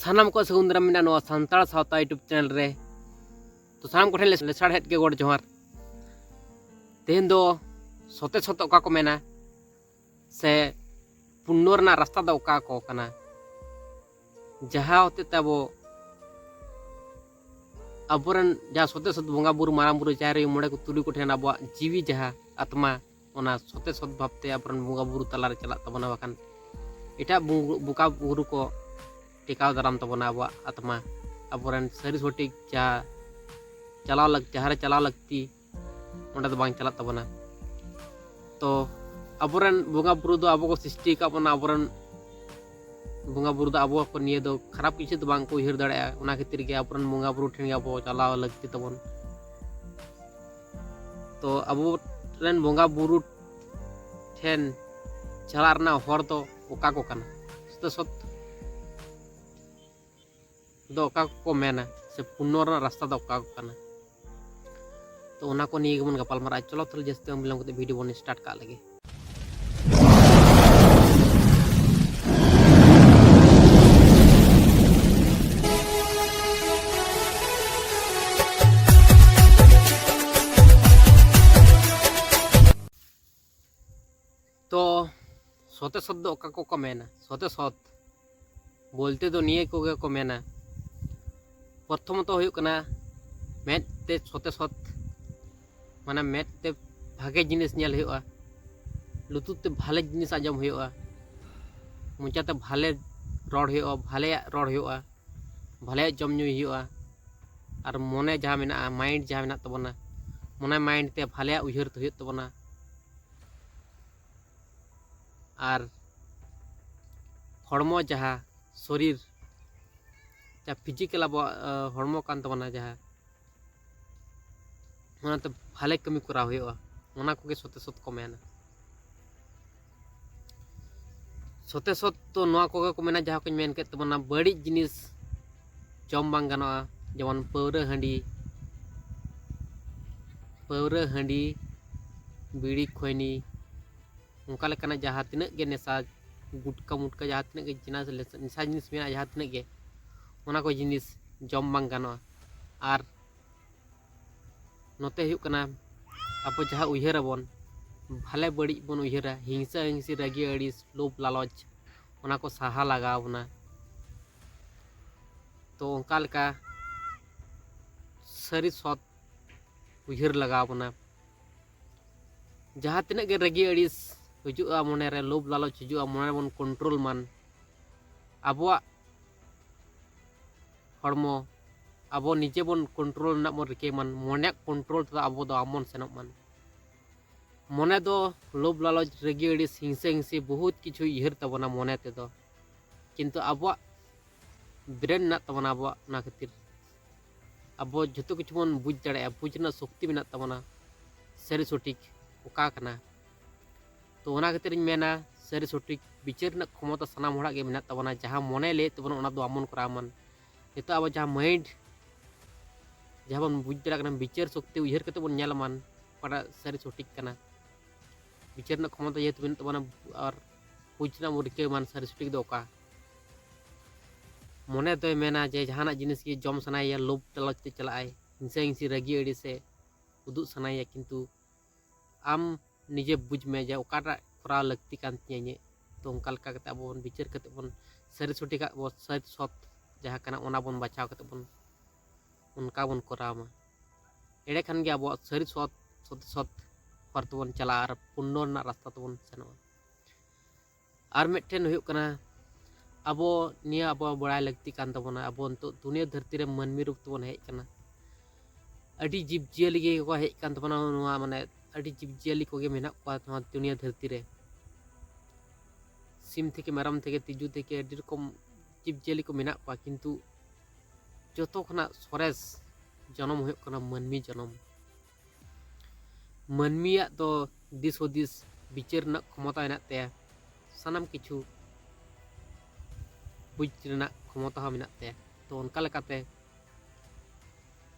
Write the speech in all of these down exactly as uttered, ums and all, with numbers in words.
ᱥᱟᱱᱟᱢ ᱠᱚ ᱥᱟᱹᱜᱩᱱ ᱫᱟᱨᱟᱢ ᱢᱮᱱᱟᱜᱼᱟ ᱱᱚᱣᱟ ᱥᱟᱱᱛᱟᱲ ᱥᱟᱶᱛᱟ YouTube ᱪᱮᱱᱮᱞ ᱨᱮ᱾ ᱛᱚ ᱥᱟᱱᱟᱢ ᱠᱚᱴᱷᱮᱱ ᱞᱮᱥᱟᱲᱦᱮᱫ ᱜᱮ ᱜᱚᱰ ᱡᱚᱦᱟᱨ᱾ ᱛᱮᱦᱮᱧ ᱫᱚ ᱥᱚᱛᱮ ᱥᱚᱛ ᱚᱠᱟ ᱠᱚ ᱢᱮᱱᱟ, ᱥᱮ ᱯᱩᱱᱱᱚ ᱨᱮᱱᱟᱜ ᱨᱟᱥᱛᱟ ᱫᱚ ᱚᱠᱟ ᱠᱚ ᱠᱟᱱᱟ, ᱡᱟᱦᱟᱸ ᱦᱚᱛᱮᱡ ᱛᱮ ᱟᱵᱚ ᱟᱵᱚᱨᱮᱱ ᱡᱟᱦᱟᱸ ᱥᱚᱛᱮ ᱥᱚᱛ ᱵᱚᱸᱜᱟ ᱵᱩᱨᱩ, ᱢᱟᱨᱟᱝ ᱵᱩᱨᱩ, ᱡᱟᱦᱮᱨ ᱟᱭᱳ, ᱢᱚᱬᱮ ᱠᱚ ᱛᱩᱨᱩᱭ ᱠᱚᱴᱷᱮᱱ ᱟᱵᱚᱣᱟᱜ ᱡᱤᱣᱤ ᱡᱟᱦᱟᱸ ᱟᱛᱢᱟ, ᱚᱱᱟ ᱥᱚᱛᱮ ᱥᱚᱛ ᱵᱷᱟᱵᱽ ᱛᱮ ᱟᱵᱚᱨᱮᱱ ᱵᱚᱸᱜᱟ ᱵᱩᱨᱩ ᱛᱟᱞᱟᱨᱮ ᱪᱟᱞᱟᱜ ᱛᱟᱵᱚᱱᱟ, ᱵᱟᱠᱷᱟᱱ ᱮᱴᱟᱜ ᱵᱚᱸᱜᱟ ᱵᱩᱨᱩ ᱠᱚ ᱴᱮᱠᱟᱣ ᱫᱟᱨᱟᱢ ᱛᱟᱵᱚᱱᱟ ᱟᱵᱚᱣᱟᱜ ᱟᱛᱢᱟ, ᱟᱵᱚᱨᱮᱱ ᱥᱟᱹᱨᱤ ᱥᱚᱴᱷᱤᱠ ᱡᱟᱦᱟᱸ ᱪᱟᱞᱟᱣ ᱞᱟᱹᱠ ᱡᱟᱦᱟᱸ ᱨᱮ ᱪᱟᱞᱟᱣ ᱞᱟᱹᱠᱛᱤ ᱚᱸᱰᱮ ᱫᱚ ᱵᱟᱝ ᱪᱟᱞᱟᱜ ᱛᱟᱵᱚᱱᱟ᱾ ᱛᱚ ᱟᱵᱚᱨᱮᱱ ᱵᱚᱸᱜᱟ ᱵᱩᱨᱩ ᱫᱚ ᱟᱵᱚ ᱠᱚ ᱥᱨᱤᱥᱴᱤ ᱟᱠᱟᱫ ᱵᱚᱱᱟ, ᱟᱵᱚᱨᱮᱱ ᱵᱚᱸᱜᱟ ᱵᱩᱨᱩ ᱫᱚ ᱟᱵᱚ ᱠᱚ ᱱᱤᱭᱟᱹ ᱫᱚ ᱠᱷᱟᱨᱟᱯ ᱠᱤᱪᱷᱩ ᱫᱚ ᱵᱟᱝ ᱠᱚ ᱩᱭᱦᱟᱹᱨ ᱫᱟᱲᱮᱭᱟᱜᱼᱟ᱾ ᱚᱱᱟ ᱠᱷᱟᱹᱛᱤᱨ ᱜᱮ ᱟᱵᱚᱨᱮᱱ ᱵᱚᱸᱜᱟ ᱵᱩᱨᱩ ᱴᱷᱮᱱ ᱜᱮ ᱟᱵᱚ ᱪᱟᱞᱟᱣ ᱞᱟᱹᱠᱛᱤ ᱛᱟᱵᱚᱱ᱾ ᱛᱚ ᱟᱵᱚᱨᱮᱱ ᱵᱚᱸᱜᱟ ᱵᱩᱨᱩ ᱴᱷᱮᱱ ᱪᱟᱞᱟᱜ ᱨᱮᱱᱟᱜ ᱦᱚᱨ ᱫᱚ ᱚᱠᱟ ᱠᱚ ᱠᱟᱱᱟ? ᱥᱚᱛᱮ ᱥᱚᱛ ᱫᱚ ᱚᱠᱟ ᱠᱚᱠᱚ ᱢᱮᱱᱟ, ᱥᱮ ᱯᱩᱱᱱᱚ ᱨᱮᱱᱟᱜ ᱨᱟᱥᱛᱟ ᱫᱚ ᱚᱠᱟ ᱠᱚ ᱠᱟᱱᱟ? ᱛᱚ ᱚᱱᱟ ᱠᱚ ᱱᱤᱭᱮ ᱜᱮᱵᱚᱱ ᱜᱟᱯᱟᱞ ᱢᱟᱨᱟᱜᱼᱟ᱾ ᱪᱚᱞᱚ ᱛᱟᱦᱚᱞᱮ ᱡᱟᱹᱥᱛᱤ ᱵᱟᱝ ᱵᱤᱞᱚᱢ ᱠᱟᱛᱮ ᱵᱷᱤᱰᱤᱭᱳ ᱵᱚᱱ ᱥᱴᱟᱨᱴ ᱠᱟᱜ ᱞᱮᱜᱮ᱾ ᱛᱚ ᱥᱚᱛᱮ ᱥᱚᱛ ᱫᱚ ᱚᱠᱟ ᱠᱚᱠᱚ ᱢᱮᱱᱟ? ᱥᱚᱛᱮ ᱥᱚᱛ ᱵᱚᱞᱛᱮ ᱫᱚ ᱱᱤᱭᱟᱹ ᱠᱚᱜᱮ ᱠᱚ ᱢᱮᱱᱟ᱾ ᱯᱨᱚᱛᱷᱚᱢᱚᱛᱚ ᱦᱩᱭᱩᱜ ᱠᱟᱱᱟ ᱢᱮᱫ ᱛᱮ ᱥᱚᱛᱮ ᱥᱚᱛ, ᱢᱟᱱᱮ ᱢᱮᱫ ᱛᱮ ᱵᱷᱟᱜᱮ ᱡᱤᱱᱤᱥ ᱧᱮᱞ ᱦᱩᱭᱩᱜᱼᱟ, ᱞᱩᱛᱩᱨ ᱛᱮ ᱵᱷᱟᱞᱮ ᱡᱤᱱᱤᱥ ᱟᱸᱡᱚᱢ ᱦᱩᱭᱩᱜᱼᱟ, ᱢᱚᱪᱟᱛᱮ ᱵᱷᱟᱞᱮ ᱨᱚᱲ ᱦᱩᱭᱩᱜᱼᱟ, ᱵᱷᱟᱞᱮᱭᱟᱜ ᱨᱚᱲ ᱦᱩᱭᱩᱜᱼᱟ, ᱵᱷᱟᱞᱮᱭᱟᱜ ᱡᱚᱢ ᱧᱩᱭ ᱦᱩᱭᱩᱜᱼᱟ᱾ ᱟᱨ ᱢᱚᱱᱮ ᱡᱟᱦᱟᱸ ᱢᱮᱱᱟᱜᱼᱟ, ᱢᱟᱭᱤᱱᱰ ᱡᱟᱦᱟᱸ ᱢᱮᱱᱟᱜ ᱛᱟᱵᱚᱱᱟ, ᱢᱚᱱᱮ ᱢᱟᱭᱤᱱᱰ ᱛᱮ ᱵᱷᱟᱞᱮᱭᱟᱜ ᱩᱭᱦᱟᱹᱨ ᱛᱮ ᱦᱩᱭᱩᱜ ᱛᱟᱵᱚᱱᱟ᱾ ᱟᱨ ᱦᱚᱲᱢᱚ ᱡᱟᱦᱟᱸ ᱥᱚᱨᱤᱨ, ᱡᱟᱦᱟᱸ ᱯᱷᱤᱡᱤᱠᱮᱞ ᱟᱵᱚᱣᱟᱜ, ᱟᱸ, ᱦᱚᱲᱢᱚ ᱠᱟᱱ ᱛᱟᱵᱚᱱᱟ, ᱡᱟᱦᱟᱸ ᱚᱱᱟᱛᱮ ᱵᱷᱟᱞᱮ ᱠᱟᱹᱢᱤ ᱠᱚᱨᱟᱣ ᱦᱩᱭᱩᱜᱼᱟ, ᱚᱱᱟ ᱠᱚᱜᱮ ᱥᱚᱛᱮ ᱥᱚᱛ ᱠᱚ ᱢᱮᱱᱟ᱾ ᱥᱚᱛᱮ ᱥᱚᱛ ᱫᱚ ᱱᱚᱣᱟ ᱠᱚᱜᱮ ᱠᱚ ᱢᱮᱱᱟ, ᱡᱟᱦᱟᱸ ᱠᱚᱧ ᱢᱮᱱ ᱠᱮᱫ ᱛᱟᱵᱚᱱᱟ, ᱵᱟᱹᱲᱤᱡ ᱡᱤᱱᱤᱥ ᱡᱚᱢ ᱵᱟᱝ ᱜᱟᱱᱚᱜᱼᱟ, ᱡᱮᱢᱚᱱ ᱯᱟᱹᱣᱨᱟᱹ ᱦᱟᱺᱰᱤ, ᱯᱟᱹᱣᱨᱟᱹ ᱦᱟᱺᱰᱤ, ᱵᱤᱲᱤ ᱠᱷᱚᱭᱱᱤ, ᱚᱱᱠᱟ ᱞᱮᱠᱟᱱᱟᱜ ᱡᱟᱦᱟᱸ ᱛᱤᱱᱟᱹᱜ ᱜᱮ ᱱᱮᱥᱟ, ᱜᱩᱴᱠᱟ ᱢᱩᱴᱠᱟ, ᱡᱟᱦᱟᱸ ᱛᱤᱱᱟᱹᱜ ᱜᱮ ᱡᱤᱱᱤᱥ, ᱱᱮᱥᱟ ᱡᱤᱱᱤᱥ ᱢᱮᱱᱟᱜᱼᱟ, ᱡᱟᱦᱟᱸ ᱛᱤᱱᱟᱹᱜ ᱜᱮ, ᱚᱱᱟ ᱠᱚ ᱡᱤᱱᱤᱥ ᱡᱚᱢ ᱵᱟᱝ ᱜᱟᱱᱚᱜᱼᱟ᱾ ᱟᱨ ᱱᱚᱛᱮ ᱦᱩᱭᱩᱜ ᱠᱟᱱᱟ, ᱟᱵᱚ ᱡᱟᱦᱟᱸ ᱩᱭᱦᱟᱹᱨ ᱟᱵᱚᱱ, ᱵᱷᱟᱞᱮ ᱵᱟᱹᱲᱤᱡ ᱵᱚᱱ ᱩᱭᱦᱟᱹᱨᱟ, ᱦᱤᱝᱥᱟᱹ ᱦᱤᱝᱥᱤ, ᱨᱟᱹᱜᱤ ᱟᱹᱲᱤᱥ, ᱞᱳᱵᱷ ᱞᱟᱞᱚᱪ, ᱚᱱᱟ ᱠᱚ ᱥᱟᱦᱟ ᱞᱟᱜᱟᱣ ᱵᱚᱱᱟ᱾ ᱛᱚ ᱚᱱᱠᱟ ᱞᱮᱠᱟ ᱥᱟᱹᱨᱤ ᱥᱚᱛ ᱩᱭᱦᱟᱹᱨ ᱞᱟᱜᱟᱣ ᱵᱚᱱᱟ᱾ ᱡᱟᱦᱟᱸ ᱛᱤᱱᱟᱹᱜ ᱜᱮ ᱨᱟᱹᱜᱤ ᱟᱹᱲᱤᱥ ᱦᱤᱡᱩᱜᱼᱟ, ᱢᱚᱱᱮᱨᱮ ᱞᱳᱵᱷ ᱞᱟᱞᱚᱪ ᱦᱤᱡᱩᱜᱼᱟ, ᱢᱚᱱᱮ ᱵᱚᱱ ᱠᱚᱱᱴᱨᱳᱞ ᱢᱟᱱ᱾ ᱟᱵᱚᱣᱟᱜ ᱦᱚᱲᱢᱚ ᱟᱵᱚ ᱱᱤᱡᱮ ᱵᱚᱱ ᱠᱚᱱᱴᱨᱳᱞ ᱨᱮᱱᱟᱜ ᱵᱚᱱ ᱨᱤᱠᱟᱹᱭ ᱢᱟᱱ, ᱢᱚᱱᱮᱭᱟᱜ ᱠᱚᱱᱴᱨᱳᱞ ᱛᱮᱫᱚ ᱟᱵᱚ ᱫᱚ ᱟᱢ ᱵᱚᱱ ᱥᱮᱱᱚᱜ ᱢᱟᱱ᱾ ᱢᱚᱱᱮ ᱫᱚ ᱞᱳᱵᱷ ᱞᱟᱞᱚᱪ, ᱨᱟᱹᱜᱤ ᱟᱹᱲᱤᱥ, ᱦᱤᱝᱥᱟᱹ ᱦᱤᱝᱥᱤ ᱵᱚᱦᱩᱛ ᱠᱤᱪᱷᱩᱭ ᱩᱭᱦᱟᱹᱨ ᱛᱟᱵᱚᱱᱟ ᱢᱚᱱᱮ ᱛᱮᱫᱚ, ᱠᱤᱱᱛᱩ ᱟᱵᱚᱣᱟᱜ ᱵᱨᱮᱱ ᱢᱮᱱᱟᱜ ᱛᱟᱵᱚᱱᱟ ᱟᱵᱚᱣᱟᱜ, ᱚᱱᱟ ᱠᱷᱟᱹᱛᱤᱨ ᱟᱵᱚ ᱡᱷᱚᱛᱚ ᱠᱤᱪᱷᱩ ᱵᱚᱱ ᱵᱩᱡᱽ ᱫᱟᱲᱮᱭᱟᱜᱼᱟ, ᱵᱩᱡᱽ ᱨᱮᱱᱟᱜ ᱥᱚᱠᱛᱤ ᱢᱮᱱᱟᱜ ᱛᱟᱵᱚᱱᱟ, ᱥᱟᱹᱨᱤ ᱥᱚᱴᱷᱤᱠ ᱚᱠᱟ ᱠᱟᱱᱟ᱾ ᱛᱚ ᱚᱱᱟ ᱠᱷᱟᱹᱛᱤᱨ ᱤᱧ ᱢᱮᱱᱟ, ᱥᱟᱹᱨᱤ ᱥᱚᱴᱷᱤᱠ ᱵᱤᱪᱟᱹᱨ ᱨᱮᱱᱟᱜ ᱠᱷᱚᱢᱚᱛᱟ ᱥᱟᱱᱟᱢ ᱦᱚᱲᱟᱜ ᱜᱮ ᱢᱮᱱᱟᱜ ᱛᱟᱵᱚᱱᱟ᱾ ᱡᱟᱦᱟᱸ ᱢᱚᱱᱮ ᱞᱟᱹᱭᱮᱫ ᱛᱟᱵᱚᱱᱟ ᱚᱱᱟ ᱫᱚ ᱟᱢ ᱵᱚᱱ ᱠᱚᱨᱟᱣ ᱢᱟᱱ᱾ ᱱᱤᱛᱚᱜ ᱟᱵᱚ ᱡᱟᱦᱟᱸ ᱢᱟᱭᱤᱱᱰ, ᱡᱟᱦᱟᱸ ᱵᱚᱱ ᱵᱩᱡᱽ ᱫᱟᱲᱮᱭᱟᱜ ᱠᱟᱱᱟ, ᱵᱤᱪᱟᱹᱨ ᱥᱚᱠᱛᱤ ᱩᱭᱦᱟᱹᱨ ᱠᱟᱛᱮ ᱵᱚᱱ ᱧᱮᱞ ᱢᱟᱱ ᱚᱠᱟᱴᱟᱜ ᱥᱟᱹᱨᱤ ᱥᱚᱴᱷᱤᱠ ᱠᱟᱱᱟ᱾ ᱵᱤᱪᱟᱹᱨ ᱨᱮᱱᱟᱜ ᱠᱷᱚᱢᱚᱛᱟ ᱡᱮᱦᱮᱛᱩ ᱢᱮᱱᱟᱜ ᱛᱟᱵᱚᱱᱟ ᱟᱨ ᱵᱩᱡᱽ ᱨᱮᱱᱟᱜ ᱵᱚᱱ ᱨᱤᱠᱟᱹᱭ ᱢᱟᱱ ᱥᱟᱹᱨᱤ ᱥᱚᱴᱷᱤᱠ ᱫᱚ ᱚᱠᱟ᱾ ᱢᱚᱱᱮ ᱫᱚᱭ ᱢᱮᱱᱟ ᱡᱮ ᱡᱟᱦᱟᱱᱟᱜ ᱡᱤᱱᱤᱥ ᱜᱮ ᱡᱚᱢ ᱥᱟᱱᱟᱭᱮᱭᱟ, ᱞᱳᱵᱷ ᱞᱟᱞᱚᱪ ᱛᱮ ᱪᱟᱞᱟᱜᱼᱟᱭ, ᱦᱤᱝᱥᱟᱹ ᱦᱤᱝᱥᱤ ᱨᱟᱹᱜᱤ ᱟᱹᱲᱤᱥᱮ ᱩᱫᱩᱜ ᱥᱟᱱᱟᱭᱮᱭᱟ, ᱠᱤᱱᱛᱩ ᱟᱢ ᱱᱤᱡᱮ ᱵᱩᱡᱽ ᱢᱮ ᱡᱮ ᱚᱠᱟᱴᱟᱜ ᱠᱚᱨᱟᱣ ᱞᱟᱹᱠᱛᱤ ᱠᱟᱱ ᱛᱤᱧᱟᱹ ᱤᱧᱟᱹᱜ᱾ ᱛᱚ ᱚᱱᱠᱟ ᱞᱮᱠᱟ ᱠᱟᱛᱮ ᱟᱵᱚ ᱵᱚᱱ ᱵᱤᱪᱟᱹᱨ ᱠᱟᱛᱮ ᱵᱚᱱ ᱥᱟᱹᱨᱤ ᱥᱚᱴᱷᱤᱠᱟᱜ ᱵᱚ ᱥᱟᱹᱨᱤ ᱥᱚᱛ ᱡᱟᱦᱟᱸ ᱠᱟᱱᱟ ᱚᱱᱟ ᱵᱚᱱ ᱵᱟᱪᱷᱟᱣ ᱠᱟᱛᱮ ᱵᱚᱱ ᱚᱱᱠᱟ ᱵᱚᱱ ᱠᱚᱨᱟᱣ ᱢᱟ᱾ ᱮᱸᱰᱮ ᱠᱷᱟᱱ ᱜᱮ ᱟᱵᱚᱣᱟᱜ ᱥᱟᱹᱨᱤ ᱥᱚᱛ, ᱥᱚᱛ, ᱥᱚᱛ ᱦᱚᱨ ᱛᱮᱵᱚᱱ ᱪᱟᱞᱟᱜᱼᱟ ᱟᱨ ᱯᱩᱱᱱᱚ ᱨᱮᱱᱟᱜ ᱨᱟᱥᱛᱟ ᱛᱮᱵᱚᱱ ᱥᱮᱱᱚᱜᱼᱟ᱾ ᱟᱨ ᱢᱤᱫᱴᱮᱱ ᱦᱩᱭᱩᱜ ᱠᱟᱱᱟ, ᱟᱵᱚ ᱱᱤᱭᱟᱹ ᱟᱵᱚ ᱵᱟᱲᱟᱭ ᱞᱟᱹᱠᱛᱤ ᱠᱟᱱ ᱛᱟᱵᱚᱱᱟ, ᱟᱵᱚ ᱱᱤᱛᱚᱜ ᱫᱩᱱᱤᱭᱟᱹ ᱫᱷᱟᱹᱨᱛᱤ ᱨᱮ ᱢᱟᱹᱱᱢᱤ ᱨᱩᱯ ᱛᱮᱵᱚᱱ ᱦᱮᱡ ᱟᱠᱟᱱᱟ᱾ ᱟᱹᱰᱤ ᱡᱤᱵᱽ ᱡᱤᱭᱟᱹᱞᱤ ᱜᱮ ᱠᱚ ᱦᱮᱡ ᱟᱠᱟᱱ ᱛᱟᱵᱚᱱᱟ, ᱱᱚᱣᱟ ᱢᱟᱱᱮ ᱟᱹᱰᱤ ᱡᱤᱵᱽ ᱡᱤᱭᱟᱹᱞᱤ ᱠᱚᱜᱮ ᱢᱮᱱᱟᱜ ᱠᱚᱣᱟ ᱱᱚᱣᱟ ᱫᱩᱱᱤᱭᱟᱹ ᱫᱷᱟᱹᱨᱛᱤ ᱨᱮ᱾ ᱥᱤᱢ ᱛᱷᱮᱠᱮ, ᱢᱮᱨᱚᱢ ᱛᱷᱮᱠᱮ, ᱛᱤᱡᱩ ᱛᱷᱮᱠᱮ, ᱟᱹᱰᱤ ᱨᱚᱠᱚᱢ ᱡᱤᱵᱽ ᱡᱤᱭᱟᱹᱞᱤ ᱠᱚ ᱢᱮᱱᱟᱜ ᱠᱚᱣᱟ, ᱠᱤᱱᱛᱩ ᱡᱚᱛᱚ ᱠᱷᱚᱱᱟᱜ ᱥᱚᱨᱮᱥ ᱡᱚᱱᱚᱢ ᱦᱩᱭᱩᱜ ᱠᱟᱱᱟ ᱢᱟᱹᱱᱢᱤ ᱡᱚᱱᱚᱢ᱾ ᱢᱟᱹᱱᱢᱤᱭᱟᱜ ᱫᱚ ᱫᱤᱥ ᱦᱩᱫᱤᱥ ᱵᱤᱪᱟᱹᱨ ᱨᱮᱱᱟᱜ ᱠᱷᱚᱢᱚᱛᱟ ᱦᱮᱱᱟᱜ ᱛᱟᱭᱟ, ᱥᱟᱱᱟᱢ ᱠᱤᱪᱷᱩ ᱵᱩᱡᱽ ᱨᱮᱱᱟᱜ ᱠᱷᱚᱢᱚᱛᱟ ᱦᱚᱸ ᱢᱮᱱᱟᱜ ᱛᱟᱭᱟ᱾ ᱛᱚ ᱚᱱᱠᱟ ᱞᱮᱠᱟᱛᱮ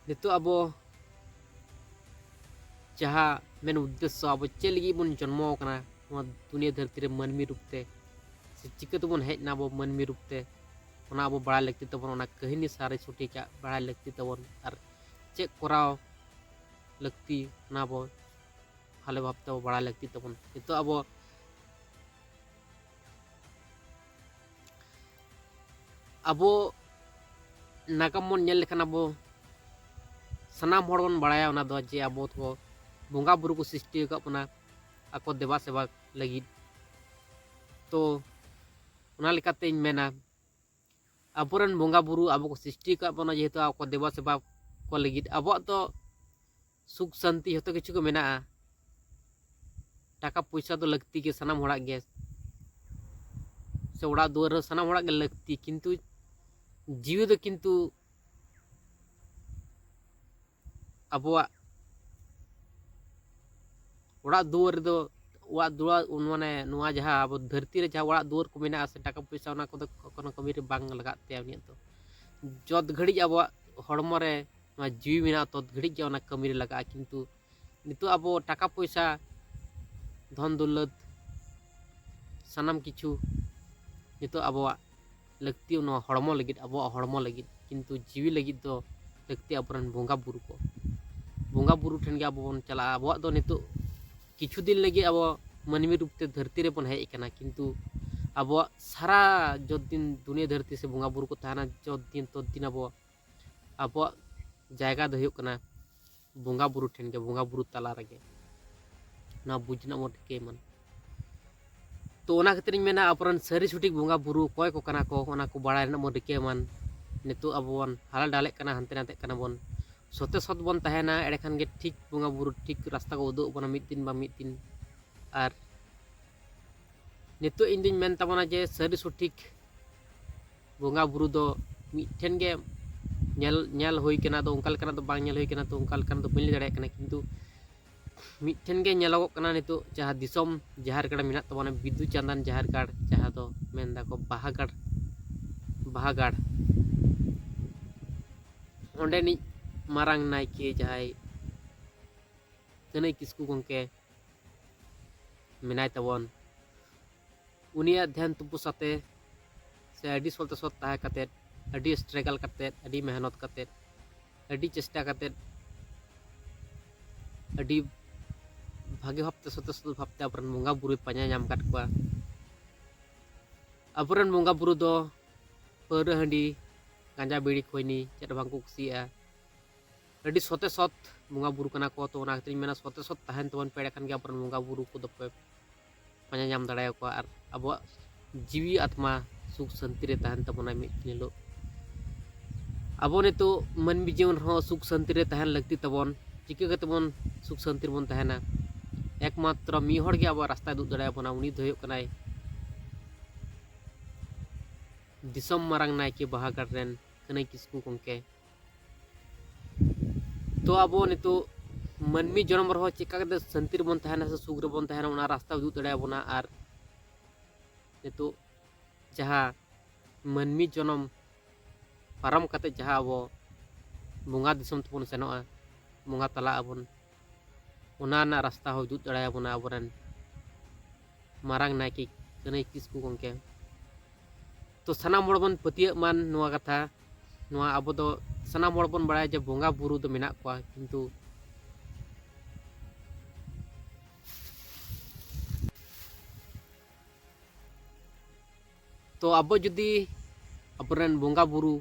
ᱱᱤᱛᱚᱜ ᱟᱵᱚ ᱡᱟᱦᱟᱸ ᱢᱮᱱ ᱩᱫᱽᱫᱮᱥᱥᱚ, ᱟᱵᱚ ᱪᱮᱫ ᱞᱟᱹᱜᱤᱫ ᱵᱚᱱ ᱡᱚᱱᱢᱚ ᱟᱠᱟᱱᱟ ᱱᱚᱣᱟ ᱫᱩᱱᱤᱭᱟᱹ ᱫᱷᱟᱹᱨᱛᱤ ᱨᱮ ᱢᱟᱹᱱᱢᱤ ᱨᱩᱯ ᱛᱮ, ᱥᱮ ᱪᱤᱠᱟᱹ ᱛᱮᱵᱚᱱ ᱦᱮᱡ ᱮᱱᱟ ᱟᱵᱚ ᱢᱟᱹᱱᱢᱤ ᱨᱩᱯ ᱛᱮ, ᱚᱱᱟ ᱟᱵᱚ ᱵᱟᱲᱟᱭ ᱞᱟᱹᱠᱛᱤ ᱛᱟᱵᱚᱱ, ᱚᱱᱟ ᱠᱟᱹᱦᱱᱤ ᱥᱟᱹᱨᱤ ᱥᱚᱴᱷᱤᱠᱟᱜ ᱵᱟᱲᱟᱭ ᱞᱟᱹᱠᱛᱤ ᱛᱟᱵᱚᱱ, ᱟᱨ ᱪᱮᱫ ᱠᱚᱨᱟᱣ ᱞᱟᱹᱠᱛᱤ, ᱚᱱᱟ ᱟᱵᱚ ᱵᱷᱟᱞᱮ ᱵᱷᱟᱵᱽ ᱛᱮ ᱟᱵᱚ ᱵᱟᱲᱟᱭ ᱞᱟᱹᱠᱛᱤ ᱛᱟᱵᱚᱱ᱾ ᱱᱤᱛᱚᱜ ᱟᱵᱚ, ᱟᱵᱚ ᱱᱟᱜᱟᱢ ᱵᱚᱱ ᱧᱮᱞ ᱞᱮᱠᱷᱟᱱ, ᱟᱵᱚ ᱥᱟᱱᱟᱢ ᱦᱚᱲ ᱵᱚᱱ ᱵᱟᱲᱟᱭᱟ ᱚᱱᱟ ᱫᱚ, ᱡᱮ ᱟᱵᱚ ᱠᱚ ᱵᱚᱸᱜᱟ ᱵᱩᱨᱩ ᱠᱚ ᱥᱨᱤᱥᱴᱤ ᱟᱠᱟᱫ ᱵᱚᱱᱟ ᱟᱠᱚ ᱫᱮᱵᱟ ᱥᱮᱵᱟ ᱞᱟᱹᱜᱤᱫ᱾ ᱛᱚ ᱚᱱᱟ ᱞᱮᱠᱟᱛᱮᱧ ᱢᱮᱱᱟ, ᱟᱵᱚᱨᱮᱱ ᱵᱚᱸᱜᱟ ᱵᱩᱨᱩ ᱟᱵᱚ ᱠᱚ ᱥᱨᱤᱥᱴᱤ ᱟᱠᱟᱫ ᱵᱚᱱᱟ, ᱡᱮᱦᱮᱛᱩ ᱟᱠᱚ ᱫᱮᱵᱟ ᱥᱮᱵᱟ ᱠᱚ ᱞᱟᱹᱜᱤᱫ᱾ ᱟᱵᱚᱣᱟᱜ ᱫᱚ ᱥᱩᱠ ᱥᱟᱱᱛᱤ ᱡᱷᱚᱛᱚ ᱠᱤᱪᱷᱩ ᱜᱮ ᱢᱮᱱᱟᱜᱼᱟ᱾ ᱴᱟᱠᱟ ᱯᱚᱭᱥᱟ ᱫᱚ ᱞᱟᱹᱠᱛᱤ ᱜᱮ ᱥᱟᱱᱟᱢ ᱦᱚᱲᱟᱜ ᱜᱮ, ᱥᱮ ᱚᱲᱟᱜ ᱫᱩᱣᱟᱹᱨ ᱦᱚᱸ ᱥᱟᱱᱟᱢ ᱦᱚᱲᱟᱜ ᱜᱮ ᱞᱟᱹᱠᱛᱤ, ᱠᱤᱱᱛᱩ ᱡᱤᱣᱤ ᱫᱚ ᱠᱤᱱᱛᱩ ᱟᱵᱚᱣᱟᱜ ᱚᱲᱟᱜ ᱫᱩᱣᱟᱹᱨ ᱨᱮᱫᱚ, ᱚᱲᱟᱜ ᱫᱩᱣᱟᱹᱨ, ᱢᱟᱱᱮ ᱱᱚᱣᱟ ᱡᱟᱦᱟᱸ ᱟᱵᱚ ᱫᱷᱟᱹᱨᱛᱤ ᱨᱮ ᱡᱟᱦᱟᱸ ᱚᱲᱟᱜ ᱫᱩᱣᱟᱹᱨ ᱠᱚ ᱢᱮᱱᱟᱜᱼᱟ ᱥᱮ ᱴᱟᱠᱟ ᱯᱚᱭᱥᱟ, ᱚᱱᱟ ᱠᱚᱫᱚ ᱠᱳᱱᱳ ᱠᱟᱹᱢᱤ ᱨᱮ ᱵᱟᱝ ᱞᱟᱜᱟᱜ ᱛᱟᱭᱟ ᱩᱱᱤᱭᱟᱜ ᱫᱚ᱾ ᱡᱚᱛ ᱜᱷᱟᱹᱲᱤᱡ ᱟᱵᱚᱣᱟᱜ ᱦᱚᱲᱢᱚ ᱨᱮ ᱱᱚᱣᱟ ᱡᱤᱣᱤ ᱢᱮᱱᱟᱜᱼᱟ, ᱛᱚᱛ ᱜᱷᱟᱹᱲᱤᱡ ᱜᱮ ᱚᱱᱟ ᱠᱟᱹᱢᱤ ᱨᱮ ᱞᱟᱜᱟᱜᱼᱟ᱾ ᱠᱤᱱᱛᱩ ᱱᱤᱛᱚᱜ ᱟᱵᱚ ᱴᱟᱠᱟ ᱯᱚᱭᱥᱟ, ᱫᱷᱚᱱ ᱫᱚᱣᱞᱚᱛ, ᱥᱟᱱᱟᱢ ᱠᱤᱪᱷᱩ ᱱᱤᱛᱚᱜ ᱟᱵᱚᱣᱟᱜ ᱞᱟᱹᱠᱛᱤ ᱱᱚᱣᱟ ᱦᱚᱲᱢᱚ ᱞᱟᱹᱜᱤᱫ, ᱟᱵᱚᱣᱟᱜ ᱦᱚᱲᱢᱚ ᱞᱟᱹᱜᱤᱫ, ᱠᱤᱱᱛᱩ ᱡᱤᱣᱤ ᱞᱟᱹᱜᱤᱫ ᱫᱚ ᱞᱟᱹᱠᱛᱤ ᱟᱵᱚᱨᱮᱱ ᱵᱚᱸᱜᱟ ᱵᱩᱨᱩ ᱠᱚ᱾ ᱵᱚᱸᱜᱟ ᱵᱩᱨᱩ ᱴᱷᱮᱱ ᱜᱮ ᱟᱵᱚ ᱵᱚᱱ ᱪᱟᱞᱟᱜᱼᱟ᱾ ᱟᱵᱚᱣᱟᱜ ᱫᱚ ᱱᱤᱛᱚᱜ ᱠᱤᱪᱷᱩ ᱫᱤᱱ ᱞᱟᱹᱜᱤᱫ ᱟᱵᱚ ᱢᱟᱹᱱᱢᱤ ᱨᱩᱯ ᱛᱮ ᱫᱷᱟᱹᱨᱛᱤ ᱨᱮᱵᱚᱱ ᱦᱮᱡ ᱟᱠᱟᱱᱟ, ᱠᱤᱱᱛᱩ ᱟᱵᱚᱣᱟᱜ ᱥᱟᱨᱟ ᱡᱚᱛ ᱫᱤᱱ ᱫᱩᱱᱤᱭᱟᱹ ᱫᱷᱟᱹᱨᱛᱤ ᱥᱮ ᱵᱚᱸᱜᱟ ᱵᱩᱨᱩ ᱠᱚ ᱛᱟᱦᱮᱱᱟ ᱡᱚᱛ ᱫᱤᱱ, ᱛᱚᱛ ᱫᱤᱱ ᱟᱵᱚ, ᱟᱵᱚᱣᱟᱜ ᱡᱟᱭᱜᱟ ᱫᱚ ᱦᱩᱭᱩᱜ ᱠᱟᱱᱟ ᱵᱚᱸᱜᱟ ᱵᱩᱨᱩ ᱴᱷᱮᱱ ᱜᱮ, ᱵᱚᱸᱜᱟ ᱵᱩᱨᱩ ᱛᱟᱞᱟ ᱨᱮᱜᱮ᱾ ᱱᱚᱣᱟ ᱵᱩᱡᱽ ᱨᱮᱱᱟᱜ ᱵᱚᱱ ᱨᱤᱠᱟᱹᱭ ᱢᱟ᱾ ᱛᱚ ᱚᱱᱟ ᱠᱷᱟᱹᱛᱤᱨ ᱤᱧ ᱢᱮᱱᱟ, ᱟᱵᱚᱨᱮᱱ ᱥᱟᱹᱨᱤ ᱥᱚᱴᱷᱤᱠ ᱵᱚᱸᱜᱟ ᱵᱩᱨᱩ ᱚᱠᱚᱭ ᱠᱚ ᱠᱟᱱᱟ ᱠᱚ, ᱚᱱᱟ ᱠᱚ ᱵᱟᱲᱟᱭ ᱨᱮᱱᱟᱜ ᱵᱚᱱ ᱨᱤᱠᱟᱹᱭ ᱢᱟ᱾ ᱱᱤᱛᱚᱜ ᱟᱵᱚ ᱵᱚᱱ ᱦᱟᱞᱟ ᱰᱟᱞᱮᱜ ᱠᱟᱱᱟ, ᱦᱟᱱᱛᱮ ᱱᱟᱛᱮᱜ ᱠᱟᱱᱟ ᱵᱚᱱ᱾ ᱥᱚᱛᱮ ᱥᱚᱛ ᱵᱚᱱ ᱛᱟᱦᱮᱱᱟ, ᱮᱸᱰᱮᱠᱷᱟᱱ ᱜᱮ ᱴᱷᱤᱠ ᱵᱚᱸᱜᱟ ᱵᱩᱨᱩ ᱴᱷᱤᱠ ᱨᱟᱥᱛᱟ ᱠᱚ ᱩᱫᱩᱜ ᱟᱵᱚᱱᱟ ᱢᱤᱫ ᱫᱤᱱ ᱵᱟ ᱢᱤᱫ ᱫᱤᱱ᱾ ᱟᱨ ᱱᱤᱛᱚᱜ ᱤᱧ ᱫᱩᱧ ᱢᱮᱱ ᱛᱟᱵᱚᱱᱟ ᱡᱮ ᱥᱟᱹᱨᱤ ᱥᱚᱴᱷᱤᱠ ᱵᱚᱸᱜᱟ ᱵᱩᱨᱩ ᱫᱚ ᱢᱤᱫᱴᱷᱮᱱ ᱜᱮ ᱧᱮᱞ, ᱧᱮᱞ ᱦᱩᱭ ᱠᱟᱱᱟ᱾ ᱟᱫᱚ ᱚᱱᱠᱟ ᱞᱮᱠᱟᱱᱟᱜ ᱫᱚ ᱵᱟᱝ ᱧᱮᱞ ᱦᱩᱭ ᱠᱟᱱᱟ, ᱛᱚ ᱚᱱᱠᱟ ᱞᱮᱠᱟᱱᱟᱜ ᱫᱚ ᱵᱟᱹᱧ ᱞᱟᱹᱭ ᱫᱟᱲᱮᱭᱟᱜ ᱠᱟᱱᱟ᱾ ᱠᱤᱱᱛᱩ ᱢᱤᱫᱴᱷᱮᱱ ᱜᱮ ᱧᱮᱞᱚᱜᱚᱜ ᱠᱟᱱᱟ ᱱᱤᱛᱚᱜ, ᱡᱟᱦᱟᱸ ᱫᱤᱥᱚᱢ ᱡᱟᱦᱮᱨ ᱜᱟᱲ ᱢᱮᱱᱟᱜ ᱛᱟᱵᱚᱱᱟ, ᱵᱤᱫᱩ ᱪᱟᱸᱫᱟᱱ ᱡᱟᱦᱮᱨ ᱜᱟᱲ, ᱡᱟᱦᱟᱸ ᱫᱚ ᱢᱮᱱ ᱫᱟᱠᱚ ᱵᱟᱦᱟ ᱜᱟᱲ, ᱵᱟᱦᱟ ᱜᱟᱲ, ᱚᱸᱰᱮᱱᱤᱡ ᱢᱟᱨᱟᱝ ᱱᱟᱭᱠᱮ ᱡᱟᱦᱟᱸᱭ ᱠᱟᱹᱱᱟᱹᱭ ᱠᱤᱥᱠᱩ ᱜᱚᱢᱠᱮ ᱢᱮᱱᱟᱭ ᱛᱟᱵᱚᱱ, ᱩᱱᱤᱭᱟᱜ ᱫᱷᱮᱭᱟᱱ ᱛᱚᱯᱚᱥᱟᱛᱮ ᱥᱮ ᱟᱹᱰᱤ ᱥᱚᱛᱮ ᱥᱚᱛ ᱛᱟᱦᱮᱸ ᱠᱟᱛᱮᱫ, ᱟᱹᱰᱤ ᱥᱴᱨᱟᱜᱟᱞ ᱠᱟᱛᱮᱫ, ᱟᱹᱰᱤ ᱢᱮᱦᱱᱚᱛ ᱠᱟᱛᱮᱫ, ᱟᱹᱰᱤ ᱪᱮᱥᱴᱟ ᱠᱟᱛᱮᱫ, ᱟᱹᱰᱤ ᱵᱷᱟᱜᱮ ᱵᱷᱟᱵᱛᱮ ᱥᱚᱛᱮ ᱥᱚᱛ ᱵᱷᱟᱵᱛᱮ ᱟᱵᱚᱨᱮᱱ ᱵᱚᱸᱜᱟ ᱵᱩᱨᱩᱭ ᱯᱟᱸᱡᱟ ᱧᱟᱢ ᱟᱠᱟᱫ ᱠᱚᱣᱟ᱾ ᱟᱵᱚᱨᱮᱱ ᱵᱚᱸᱜᱟ ᱵᱩᱨᱩ ᱫᱚ ᱯᱟᱹᱣᱨᱟᱹ ᱦᱟᱺᱰᱤ, ᱜᱟᱸᱡᱟ ᱵᱤᱲᱤ ᱠᱷᱚᱭᱱᱤ ᱪᱮᱫ ᱦᱚᱸ ᱵᱟᱝ ᱠᱚ ᱠᱩᱥᱤᱭᱟᱜᱼᱟ᱾ ᱟᱹᱰᱤ ᱥᱚᱛᱮ ᱥᱚᱛ ᱵᱚᱸᱜᱟ ᱵᱩᱨᱩ ᱠᱟᱱᱟ ᱠᱚ᱾ ᱛᱚ ᱚᱱᱟ ᱠᱷᱟᱹᱛᱤᱨ ᱤᱧ ᱢᱮᱱᱟ, ᱥᱚᱛᱮ ᱥᱚᱛ ᱛᱟᱦᱮᱱ ᱛᱟᱵᱚᱱ ᱯᱮ, ᱮᱸᱰᱮᱠᱷᱟᱱ ᱜᱮ ᱟᱵᱚᱨᱮᱱ ᱵᱚᱸᱜᱟ ᱵᱩᱨᱩ ᱠᱚᱫᱚ ᱯᱮ ᱯᱟᱸᱡᱟ ᱧᱟᱢ ᱫᱟᱲᱮᱭᱟᱠᱚᱣᱟ ᱟᱨ ᱟᱵᱚᱣᱟᱜ ᱡᱤᱣᱤ ᱟᱛᱢᱟ ᱥᱩᱠ ᱥᱟᱹᱱᱛᱤ ᱨᱮ ᱛᱟᱦᱮᱱ ᱛᱟᱵᱚᱱᱟ ᱢᱤᱫ ᱫᱤᱱ ᱦᱤᱞᱳᱜ᱾ ᱟᱵᱚ ᱱᱤᱛᱚᱜ ᱢᱟᱹᱱᱢᱤ ᱡᱤᱭᱚᱱ ᱨᱮᱦᱚᱸ ᱥᱩᱠ ᱥᱟᱹᱱᱛᱤ ᱨᱮ ᱛᱟᱦᱮᱱ ᱞᱟᱹᱠᱛᱤ ᱛᱟᱵᱚᱱ᱾ ᱪᱤᱠᱟᱹ ᱠᱟᱛᱮ ᱵᱚᱱ ᱥᱩᱠ ᱥᱟᱹᱱᱛᱤ ᱨᱮᱵᱚᱱ ᱛᱟᱦᱮᱱᱟ? ᱮᱠᱢᱟᱛᱨᱚ ᱢᱤᱫ ᱦᱚᱲ ᱜᱮ ᱟᱵᱚᱣᱟᱜ ᱨᱟᱥᱛᱟᱭ ᱩᱫᱩᱜ ᱫᱟᱲᱮᱭᱟᱵᱚᱱᱟ, ᱩᱱᱤ ᱫᱚ ᱦᱩᱭᱩᱜ ᱠᱟᱱᱟᱭ ᱫᱤᱥᱚᱢ ᱢᱟᱨᱟᱝ ᱱᱟᱭᱠᱮ ᱵᱟᱦᱟᱜᱟᱲ ᱨᱮᱱ ᱠᱟᱹᱱᱟᱹᱭ ᱠᱤᱥᱠᱩ ᱜᱚᱢᱠᱮ᱾ ᱛᱚ ᱟᱵᱚ ᱱᱤᱛᱚᱜ ᱢᱟᱹᱱᱢᱤ ᱡᱚᱱᱚᱢ ᱨᱮᱦᱚᱸ ᱪᱮᱫ ᱠᱟ ᱠᱟᱛᱮ ᱥᱟᱹᱱᱛᱤ ᱨᱮᱵᱚᱱ ᱛᱟᱦᱮᱱᱟ ᱥᱮ ᱥᱩᱠ ᱨᱮᱵᱚᱱ ᱛᱟᱦᱮᱱᱟ, ᱚᱱᱟ ᱨᱟᱥᱛᱟ ᱩᱫᱩᱜ ᱫᱟᱲᱮᱭᱟᱵᱚᱱᱟ᱾ ᱟᱨ ᱱᱤᱛᱚᱜ ᱡᱟᱦᱟᱸ ᱢᱟᱹᱱᱢᱤ ᱡᱚᱱᱚᱢ ᱯᱟᱨᱚᱢ ᱠᱟᱛᱮ ᱡᱟᱦᱟᱸ ᱟᱵᱚ ᱵᱚᱸᱜᱟ ᱫᱤᱥᱚᱢ ᱛᱮᱵᱚᱱ ᱥᱮᱱᱚᱜᱼᱟ, ᱵᱚᱸᱜᱟ ᱛᱟᱞᱟᱜ ᱟᱵᱚᱱ, ᱚᱱᱟ ᱨᱮᱱᱟᱜ ᱨᱟᱥᱛᱟ ᱦᱚᱸ ᱩᱫᱩᱜ ᱫᱟᱲᱮᱭᱟᱵᱚᱱᱟ ᱟᱵᱚᱨᱮᱱ ᱢᱟᱨᱟᱝ ᱱᱟᱭᱠᱮ ᱠᱟᱹᱱᱟᱹᱭ ᱠᱤᱥᱠᱩ ᱜᱚᱢᱠᱮ᱾ ᱛᱚ ᱥᱟᱱᱟᱢ ᱦᱚᱲ ᱵᱚᱱ ᱯᱟᱹᱛᱭᱟᱹᱜ ᱢᱟ ᱱᱚᱣᱟ ᱠᱟᱛᱷᱟ᱾ ᱱᱚᱣᱟ ᱟᱵᱚ ᱫᱚ ᱥᱟᱱᱟᱢ ᱦᱚᱲ ᱵᱚᱱ ᱵᱟᱲᱟᱭᱟ ᱡᱮ ᱵᱚᱸᱜᱟ ᱵᱩᱨᱩ ᱫᱚ ᱢᱮᱱᱟᱜ ᱠᱚᱣᱟ, ᱠᱤᱱᱛᱩ ᱛᱚ ᱟᱵᱚ ᱡᱩᱫᱤ ᱟᱵᱚᱨᱮᱱ ᱵᱚᱸᱜᱟ ᱵᱩᱨᱩ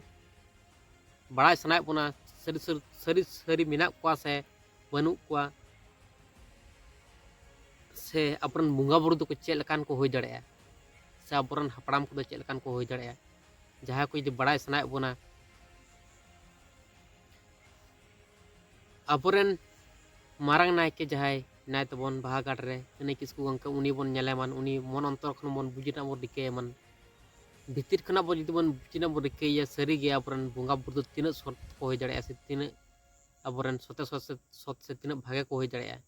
ᱵᱟᱲᱟᱭ ᱥᱟᱱᱟᱭᱮᱫ ᱵᱚᱱᱟ, ᱥᱟᱹᱨᱤ ᱥᱟᱹᱨᱤ, ᱥᱟᱹᱨᱤ ᱥᱟᱹᱨᱤ ᱢᱮᱱᱟᱜ ᱠᱚᱣᱟ ᱥᱮ ᱵᱟᱹᱱᱩᱜ ᱠᱚᱣᱟ, ᱥᱮ ᱟᱵᱚᱨᱮᱱ ᱵᱚᱸᱜᱟ ᱵᱩᱨᱩ ᱫᱚᱠᱚ ᱪᱮᱫ ᱞᱮᱠᱟᱱ ᱠᱚ ᱦᱩᱭ ᱫᱟᱲᱮᱭᱟᱜᱼᱟ, ᱥᱮ ᱟᱵᱚᱨᱮᱱ ᱦᱟᱯᱲᱟᱢ ᱠᱚᱫᱚ ᱪᱮᱫ ᱞᱮᱠᱟᱱ ᱠᱚ ᱦᱩᱭ ᱫᱟᱲᱮᱭᱟᱜᱼᱟ, ᱡᱟᱦᱟᱸ ᱠᱚ ᱡᱩᱫᱤ ᱵᱟᱲᱟᱭ ᱥᱟᱱᱟᱭᱮᱫ ᱵᱚᱱᱟ, ᱟᱵᱚᱨᱮᱱ ᱢᱟᱨᱟᱝ ᱱᱟᱭᱠᱮ ᱡᱟᱦᱟᱸᱭ ᱢᱮᱱᱟᱭ ᱛᱟᱵᱚᱱ ᱵᱟᱦᱟᱜᱟᱲ ᱨᱮ, ᱠᱟᱹᱱᱟᱹᱭ ᱠᱤᱥᱠᱩ ᱜᱚᱢᱠᱮ, ᱩᱱᱤ ᱵᱚᱱ ᱧᱮᱞᱮ ᱢᱟᱱ, ᱩᱱᱤ ᱢᱚᱱ ᱚᱱᱛᱚᱨ ᱠᱷᱚᱱ ᱵᱚᱱ ᱵᱩᱡᱽ ᱨᱮᱱᱟᱜ ᱵᱚᱱ ᱨᱤᱠᱟᱹᱭᱮ ᱢᱟᱱ, ᱵᱷᱤᱛᱤᱨ ᱠᱷᱚᱱᱟᱜ ᱵᱚᱱ ᱡᱩᱫᱤ ᱵᱚᱱ ᱵᱩᱡᱽ ᱨᱮᱱᱟᱜ ᱵᱚᱱ ᱨᱤᱠᱟᱹᱭᱮᱭᱟ, ᱥᱟᱹᱨᱤᱜᱮ ᱟᱵᱚᱨᱮᱱ ᱵᱚᱸᱜᱟ ᱵᱩᱨᱩ ᱫᱚ ᱛᱤᱱᱟᱹᱜ ᱥᱚᱛ ᱠᱚ ᱦᱩᱭ ᱫᱟᱲᱮᱭᱟᱜᱼᱟ, ᱥᱮ ᱛᱤᱱᱟᱹᱜ ᱟᱵᱚᱨᱮᱱ ᱥᱚᱛᱮ ᱥᱚᱛ ᱥᱮ ᱥᱚᱛ ᱥᱮ ᱛᱤᱱᱟᱹᱜ ᱵᱷᱟᱜᱮ ᱠᱚ ᱦᱩᱭ ᱫᱟᱲᱮᱭᱟᱜᱼᱟ᱾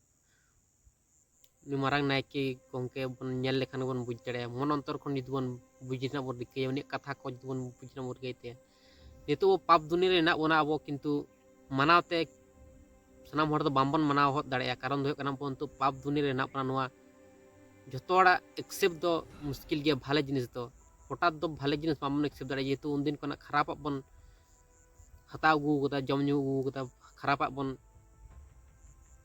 ᱩᱱᱤ ᱢᱟᱨᱟᱝ ᱱᱟᱭᱠᱮ ᱜᱚᱢᱠᱮ ᱵᱚᱱ ᱧᱮᱞ ᱞᱮᱠᱷᱟᱱ ᱜᱮᱵᱚᱱ ᱵᱩᱡᱽ ᱫᱟᱲᱮᱭᱟᱜᱼᱟ, ᱢᱚᱱ ᱚᱱᱛᱚᱨ ᱠᱷᱚᱱ ᱡᱩᱫᱤ ᱵᱚᱱ ᱵᱩᱡᱽ ᱨᱮᱱᱟᱜ ᱵᱚᱱ ᱨᱤᱠᱟᱹᱭᱟ, ᱩᱱᱤᱭᱟᱜ ᱠᱟᱛᱷᱟ ᱠᱚ ᱡᱩᱫᱤ ᱵᱚᱱ ᱵᱩᱡᱽ ᱨᱮᱱᱟᱜ ᱵᱚᱱ ᱨᱤᱠᱟᱹᱭ ᱛᱟᱭᱟ᱾ ᱱᱤᱛᱚᱜ ᱟᱵᱚ ᱯᱟᱯ ᱫᱩᱱᱤᱭᱟᱹ ᱨᱮ ᱦᱮᱱᱟᱜ ᱵᱚᱱᱟ, ᱟᱵᱚ ᱠᱤᱱᱛᱩ ᱢᱟᱱᱟᱣ ᱛᱮ ᱥᱟᱱᱟᱢ ᱦᱚᱲ ᱫᱚ ᱵᱟᱝᱵᱚᱱ ᱢᱟᱱᱟᱣ ᱦᱚᱫ ᱫᱟᱲᱮᱭᱟᱜᱼᱟ᱾ ᱠᱟᱨᱚᱱ ᱫᱚ ᱦᱩᱭᱩᱜ ᱠᱟᱱᱟ, ᱟᱵᱚ ᱱᱤᱛᱚᱜ ᱯᱟᱯ ᱫᱩᱱᱤᱭᱟᱹ ᱨᱮ ᱦᱮᱱᱟᱜ ᱵᱚᱱᱟ, ᱱᱚᱣᱟ ᱡᱷᱚᱛᱚ ᱦᱚᱲᱟᱜ ᱮᱠᱥᱮᱯᱴ ᱫᱚ ᱢᱩᱥᱠᱤᱞ ᱜᱮᱭᱟ ᱵᱷᱟᱞᱮ ᱡᱤᱱᱤᱥ ᱫᱚ᱾ ᱦᱚᱴᱟᱛ ᱫᱚ ᱵᱷᱟᱞᱮ ᱡᱤᱱᱤᱥ ᱵᱟᱵᱚᱱ ᱮᱠᱥᱮᱯᱴ ᱫᱟᱲᱮᱭᱟᱜᱼᱟ, ᱡᱮᱦᱮᱛᱩ ᱩᱱᱫᱤᱱ ᱠᱷᱚᱱᱟᱜ ᱠᱷᱟᱨᱟᱯᱟᱜ ᱵᱚᱱ ᱦᱟᱛᱟᱣ ᱟᱹᱜᱩ ᱟᱠᱟᱫᱟ, ᱡᱚᱢ ᱧᱩ ᱟᱹᱜᱩ ᱟᱠᱟᱫᱟ, ᱠᱷᱟᱨᱟᱯᱟᱜ ᱵᱚᱱ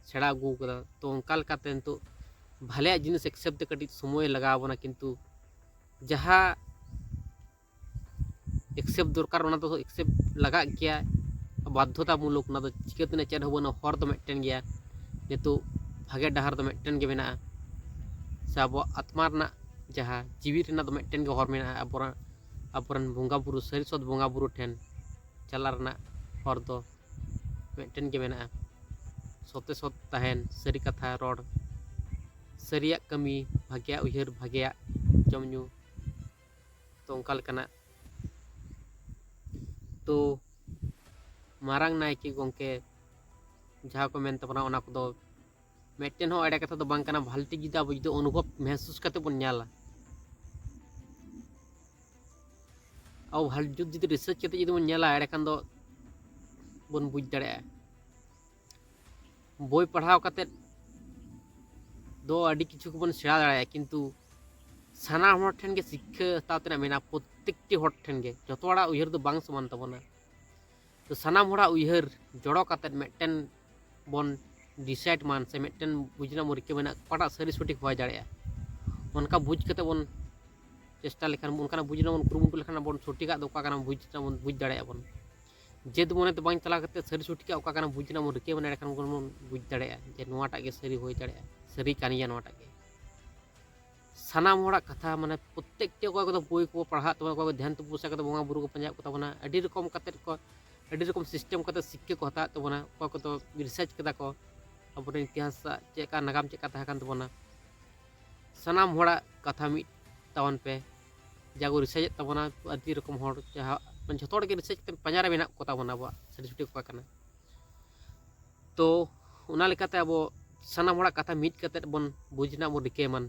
ᱥᱮᱬᱟ ᱟᱹᱜᱩ ᱟᱠᱟᱫᱟ᱾ ᱛᱚ ᱚᱱᱠᱟ ᱞᱮᱠᱟᱛᱮ ᱱᱤᱛᱚᱜ ᱵᱷᱟᱞᱮᱭᱟᱜ ᱡᱤᱱᱤᱥ ᱮᱠᱥᱮᱯᱴ ᱛᱮ ᱠᱟᱹᱴᱤᱡ ᱥᱚᱢᱚᱭ ᱞᱟᱜᱟᱣ ᱵᱚᱱᱟ, ᱠᱤᱱᱛᱩ ᱡᱟᱦᱟᱸ ᱮᱠᱥᱮᱯᱴ ᱫᱚᱨᱠᱟᱨ ᱚᱱᱟ ᱫᱚ ᱮᱠᱥᱮᱯᱴ ᱞᱟᱜᱟᱜ ᱜᱮᱭᱟ, ᱵᱟᱫᱽᱫᱷᱚᱛᱟᱢᱩᱞᱚᱠ᱾ ᱚᱱᱟ ᱫᱚ ᱪᱤᱠᱟᱹ ᱛᱮᱱᱟᱜ ᱪᱮᱫ ᱦᱚᱸ ᱵᱟᱹᱱᱩᱜᱼᱟ, ᱦᱚᱨ ᱫᱚ ᱢᱤᱫᱴᱮᱱ ᱜᱮᱭᱟ᱾ ᱱᱤᱛᱚᱜ ᱵᱷᱟᱜᱮ ᱰᱟᱦᱟᱨ ᱫᱚ ᱢᱤᱫᱴᱮᱱ ᱜᱮ ᱢᱮᱱᱟᱜᱼᱟ, ᱥᱮ ᱟᱵᱚᱣᱟᱜ ᱟᱛᱢᱟ ᱨᱮᱱᱟᱜ ᱡᱟᱦᱟᱸ ᱡᱤᱣᱤ ᱨᱮᱱᱟᱜ ᱫᱚ ᱢᱤᱫᱴᱮᱱ ᱜᱮ ᱦᱚᱨ ᱢᱮᱱᱟᱜᱼᱟ᱾ ᱟᱵᱚᱨᱮᱱ ᱟᱵᱚᱨᱮᱱ ᱵᱚᱸᱜᱟ ᱵᱩᱨᱩ, ᱥᱟᱹᱨᱤ ᱥᱚᱛ ᱵᱚᱸᱜᱟ ᱵᱩᱨᱩ ᱴᱷᱮᱱ ᱪᱟᱞᱟᱜ ᱨᱮᱱᱟᱜ ᱦᱚᱨ ᱫᱚ ᱢᱤᱫᱴᱮᱱ ᱜᱮ ᱢᱮᱱᱟᱜᱼᱟ᱾ ᱥᱚᱛᱮ ᱥᱚᱛ ᱛᱟᱦᱮᱱ, ᱥᱟᱹᱨᱤ ᱠᱟᱛᱷᱟ ᱨᱚᱲ, ᱥᱟᱹᱨᱤᱭᱟᱜ ᱠᱟᱹᱢᱤ, ᱵᱷᱟᱜᱮᱭᱟᱜ ᱩᱭᱦᱟᱹᱨ, ᱵᱷᱟᱜᱮᱭᱟᱜ ᱡᱚᱢ ᱧᱩ᱾ ᱛᱚ ᱚᱱᱠᱟ ᱞᱮᱠᱟᱱᱟᱜ ᱛᱚ ᱢᱟᱨᱟᱝ ᱱᱟᱭᱠᱮ ᱜᱚᱢᱠᱮ ᱡᱟᱦᱟᱸ ᱠᱚ ᱢᱮᱱ ᱛᱟᱵᱚᱱᱟ, ᱚᱱᱟ ᱠᱚᱫᱚ ᱢᱤᱫᱴᱮᱱ ᱦᱚᱸ ᱮᱲᱮ ᱠᱟᱛᱷᱟ ᱫᱚ ᱵᱟᱝ ᱠᱟᱱᱟ᱾ ᱵᱷᱟᱞᱮ ᱴᱷᱤᱠ ᱡᱩᱫᱤ ᱟᱵᱚ ᱡᱩᱫᱤ ᱚᱱᱩᱵᱷᱚᱵ ᱢᱮᱦᱥᱩᱥ ᱠᱟᱛᱮ ᱵᱚᱱ ᱧᱮᱞᱟ, ᱟᱵᱚ ᱵᱷᱟᱞᱮ ᱡᱩᱛ ᱡᱩᱫᱤ ᱨᱤᱥᱟᱨᱪ ᱠᱟᱛᱮ ᱡᱩᱫᱤ ᱵᱚᱱ ᱧᱮᱞᱟ, ᱮᱲᱮ ᱠᱷᱟᱱ ᱫᱚ ᱵᱚᱱ ᱵᱩᱡᱽ ᱫᱟᱲᱮᱭᱟᱜᱼᱟ᱾ ᱵᱳᱭ ᱯᱟᱲᱦᱟᱣ ᱠᱟᱛᱮ ᱫᱚ ᱟᱹᱰᱤ ᱠᱤᱪᱷᱩ ᱜᱮᱵᱚᱱ ᱥᱮᱬᱟ ᱫᱟᱲᱮᱭᱟᱜᱼᱟ, ᱠᱤᱱᱛᱩ ᱥᱟᱱᱟᱢ ᱦᱚᱲ ᱴᱷᱮᱱ ᱜᱮ ᱥᱤᱠᱠᱷᱟᱹ ᱦᱟᱛᱟᱣ ᱛᱮᱱᱟᱜ ᱢᱮᱱᱟᱜᱼᱟ᱾ ᱯᱨᱚᱛᱮᱠᱴᱤ ᱦᱚᱲ ᱴᱷᱮᱱ ᱜᱮ, ᱡᱚᱛᱚ ᱦᱚᱲᱟᱜ ᱩᱭᱦᱟᱹᱨ ᱫᱚ ᱵᱟᱝ ᱥᱚᱢᱟᱱ ᱛᱟᱵᱚᱱᱟ᱾ ᱛᱚ ᱥᱟᱱᱟᱢ ᱦᱚᱲᱟᱜ ᱩᱭᱦᱟᱹᱨ ᱡᱚᱲᱚ ᱠᱟᱛᱮ ᱢᱤᱫᱴᱮᱱ ᱵᱚᱱ ᱰᱤᱥᱟᱭᱤᱰ ᱢᱟ, ᱥᱮ ᱢᱤᱫᱴᱮᱱ ᱵᱩᱡᱽ ᱨᱮᱱᱟᱜ ᱵᱚᱱ ᱨᱤᱠᱟᱹ ᱢᱮᱱᱟᱜ ᱚᱠᱟᱴᱟᱜ ᱥᱟᱹᱨᱤ ᱥᱚᱴᱷᱤᱠ ᱦᱩᱭ ᱫᱟᱲᱮᱭᱟᱜᱼᱟ᱾ ᱚᱱᱠᱟ ᱵᱩᱡᱽ ᱠᱟᱛᱮ ᱵᱚᱱ ᱪᱮᱥᱴᱟ ᱞᱮᱠᱷᱟᱱ, ᱚᱱᱠᱟᱱᱟᱜ ᱵᱩᱡᱽ ᱨᱮᱱᱟᱜ ᱵᱚᱱ ᱠᱩᱨᱩᱢᱩᱴᱩ ᱞᱮᱠᱷᱟᱱ, ᱟᱵᱚ ᱥᱚᱴᱷᱤᱠᱟᱜ ᱫᱚ ᱚᱠᱟ ᱠᱟᱱᱟ ᱵᱩᱡᱽ ᱨᱮᱱᱟᱜ ᱵᱚᱱ ᱵᱩᱡᱽ ᱫᱟᱲᱮᱭᱟᱜᱼᱟ ᱵᱚᱱ᱾ ᱡᱮᱫ ᱢᱚᱱᱮ ᱛᱮ ᱵᱟᱝ ᱪᱟᱞᱟᱣ ᱠᱟᱛᱮ ᱥᱟᱹᱨᱤ ᱥᱚᱴᱷᱤᱠᱟᱜ ᱚᱠᱟ ᱠᱟᱱᱟ ᱵᱩᱡᱽ ᱨᱮᱱᱟᱜ ᱵᱚᱱ ᱨᱤᱠᱟᱹᱭᱟ, ᱢᱟᱱᱮ ᱮᱸᱰᱮᱠᱷᱟᱱ ᱵᱚᱱ ᱵᱩᱡᱽ ᱫᱟᱲᱮᱭᱟᱜᱼᱟ ᱡᱮ ᱱᱚᱣᱟᱴᱟᱜ ᱜᱮ ᱥᱟᱹᱨᱤ ᱦᱩᱭ ᱫᱟᱲᱮᱭᱟᱜᱼᱟ, ᱥᱟᱹᱨᱤ ᱠᱟᱱ ᱜᱮᱭᱟ ᱱᱚᱣᱟᱴᱟᱜ ᱜᱮ᱾ ᱥᱟᱱᱟᱢ ᱦᱚᱲᱟᱜ ᱠᱟᱛᱷᱟ, ᱢᱟᱱᱮ ᱯᱨᱚᱛᱮᱠᱴᱤ ᱚᱠᱚᱭ ᱠᱚᱫᱚ ᱵᱳᱭ ᱠᱚ ᱯᱟᱲᱦᱟᱜ ᱛᱟᱵᱚᱱᱟ, ᱚᱠᱚᱭ ᱠᱚ ᱫᱷᱮᱭᱟᱱ ᱛᱚᱯᱚᱥᱭᱟ ᱠᱟᱛᱮ ᱵᱚᱸᱜᱟ ᱵᱩᱨᱩ ᱠᱚ ᱯᱟᱸᱡᱟᱭᱮᱫ ᱠᱚ ᱛᱟᱵᱚᱱᱟ, ᱟᱹᱰᱤ ᱨᱚᱠᱚᱢ ᱠᱟᱛᱮᱫ ᱠᱚ, ᱟᱹᱰᱤ ᱨᱚᱠᱚᱢ ᱥᱤᱥᱴᱮᱢ ᱠᱟᱛᱮ ᱥᱤᱠᱠᱷᱟ ᱠᱚ ᱦᱟᱛᱟᱣᱮᱫ ᱛᱟᱵᱚᱱᱟ, ᱚᱠᱚᱭ ᱠᱚᱫᱚ ᱨᱤᱥᱟᱨᱪ ᱠᱟᱫᱟ ᱠᱚ ᱟᱵᱚᱨᱮᱱ ᱤᱛᱤᱦᱟᱥ ᱪᱮᱫ ᱞᱮᱠᱟ, ᱱᱟᱜᱟᱢ ᱪᱮᱫ ᱞᱮᱠᱟ ᱛᱟᱦᱮᱸ ᱠᱟᱱ ᱛᱟᱵᱚᱱᱟ᱾ ᱥᱟᱱᱟᱢ ᱦᱚᱲᱟᱜ ᱠᱟᱛᱷᱟ ᱢᱤᱫ ᱛᱟᱵᱚᱱ ᱯᱮ, ᱡᱟ ᱠᱚ ᱨᱤᱥᱟᱨᱪ ᱮᱫ ᱛᱟᱵᱚᱱᱟ ᱟᱹᱰᱤ ᱨᱚᱠᱚᱢ ᱦᱚᱲ, ᱡᱟᱦᱟᱸ ᱢᱟᱱᱮ ᱡᱷᱚᱛᱚ ᱦᱚᱲ ᱜᱮ ᱨᱤᱥᱟᱨᱪ ᱠᱟᱛᱮ ᱯᱟᱸᱡᱟ ᱨᱮ ᱢᱮᱱᱟᱜ ᱠᱚ ᱛᱟᱵᱚᱱᱟ ᱟᱵᱚᱣᱟᱜ ᱥᱟᱹᱨᱤ ᱥᱚᱴᱷᱤᱠ ᱚᱠᱟ ᱠᱟᱱᱟ᱾ ᱛᱚ ᱚᱱᱟ ᱞᱮᱠᱟᱛᱮ ᱟᱵᱚ ᱥᱟᱱᱟᱢ ᱦᱚᱲᱟᱜ ᱠᱟᱛᱷᱟ ᱢᱤᱫ ᱠᱟᱛᱮ ᱵᱚᱱ ᱵᱩᱡᱽ ᱨᱮᱱᱟᱜ ᱵᱚᱱ ᱨᱤᱠᱟᱹᱭ ᱢᱟ,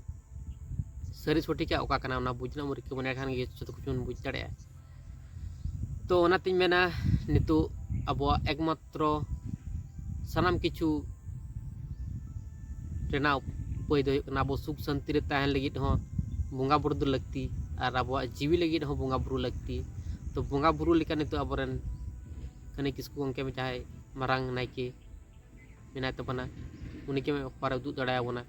ᱥᱟᱹᱨᱤ ᱥᱚᱴᱷᱤᱠᱟᱜ ᱚᱠᱟ ᱠᱟᱱᱟ ᱚᱱᱟ ᱵᱩᱡᱽ ᱨᱮᱱᱟᱜ ᱵᱚᱱ ᱨᱤᱠᱟᱹᱭ ᱢᱟ, ᱮᱸᱰᱮᱠᱷᱟᱱ ᱜᱮ ᱡᱚᱛᱚ ᱠᱤᱪᱷᱩ ᱵᱚᱱ ᱵᱩᱡᱽ ᱫᱟᱲᱮᱭᱟᱜᱼᱟ᱾ ᱛᱚ ᱚᱱᱟᱛᱤᱧ ᱢᱮᱱᱟ, ᱱᱤᱛᱚᱜ ᱟᱵᱚᱣᱟᱜ ᱮᱠᱢᱟᱛᱨᱚ ᱥᱟᱱᱟᱢ ᱠᱤᱪᱷᱩ ᱨᱮᱱᱟᱜ ᱩᱯᱟᱹᱭ ᱫᱚ ᱦᱩᱭᱩᱜ ᱠᱟᱱᱟ, ᱟᱵᱚ ᱥᱩᱠ ᱥᱟᱱᱛᱤ ᱨᱮ ᱛᱟᱦᱮᱱ ᱞᱟᱹᱜᱤᱫ ᱦᱚᱸ ᱵᱚᱸᱜᱟ ᱵᱩᱨᱩ ᱫᱚ ᱞᱟᱹᱠᱛᱤ᱾ ᱟᱨ ᱟᱵᱚᱣᱟᱜ ᱡᱤᱣᱤ ᱞᱟᱹᱜᱤᱫ ᱦᱚᱸ ᱵᱚᱸᱜᱟ ᱵᱩᱨᱩ ᱞᱟᱹᱠᱛᱤ᱾ ᱛᱚ ᱵᱚᱸᱜᱟ ᱵᱩᱨᱩ ᱞᱮᱠᱟ ᱱᱤᱛᱚᱜ ᱟᱵᱚᱨᱮᱱ ᱠᱷᱟᱹᱱᱤ ᱠᱤᱥᱠᱩ ᱜᱚᱢᱠᱮ ᱡᱟᱦᱟᱸᱭ ᱢᱟᱨᱟᱝ ᱱᱟᱭᱠᱮ ᱢᱮᱱᱟᱭ ᱛᱟᱵᱚᱱᱟ, ᱩᱱᱤᱜᱮ ᱦᱚᱨᱮ ᱩᱫᱩᱜ ᱫᱟᱲᱮᱭᱟᱵᱚᱱᱟ᱾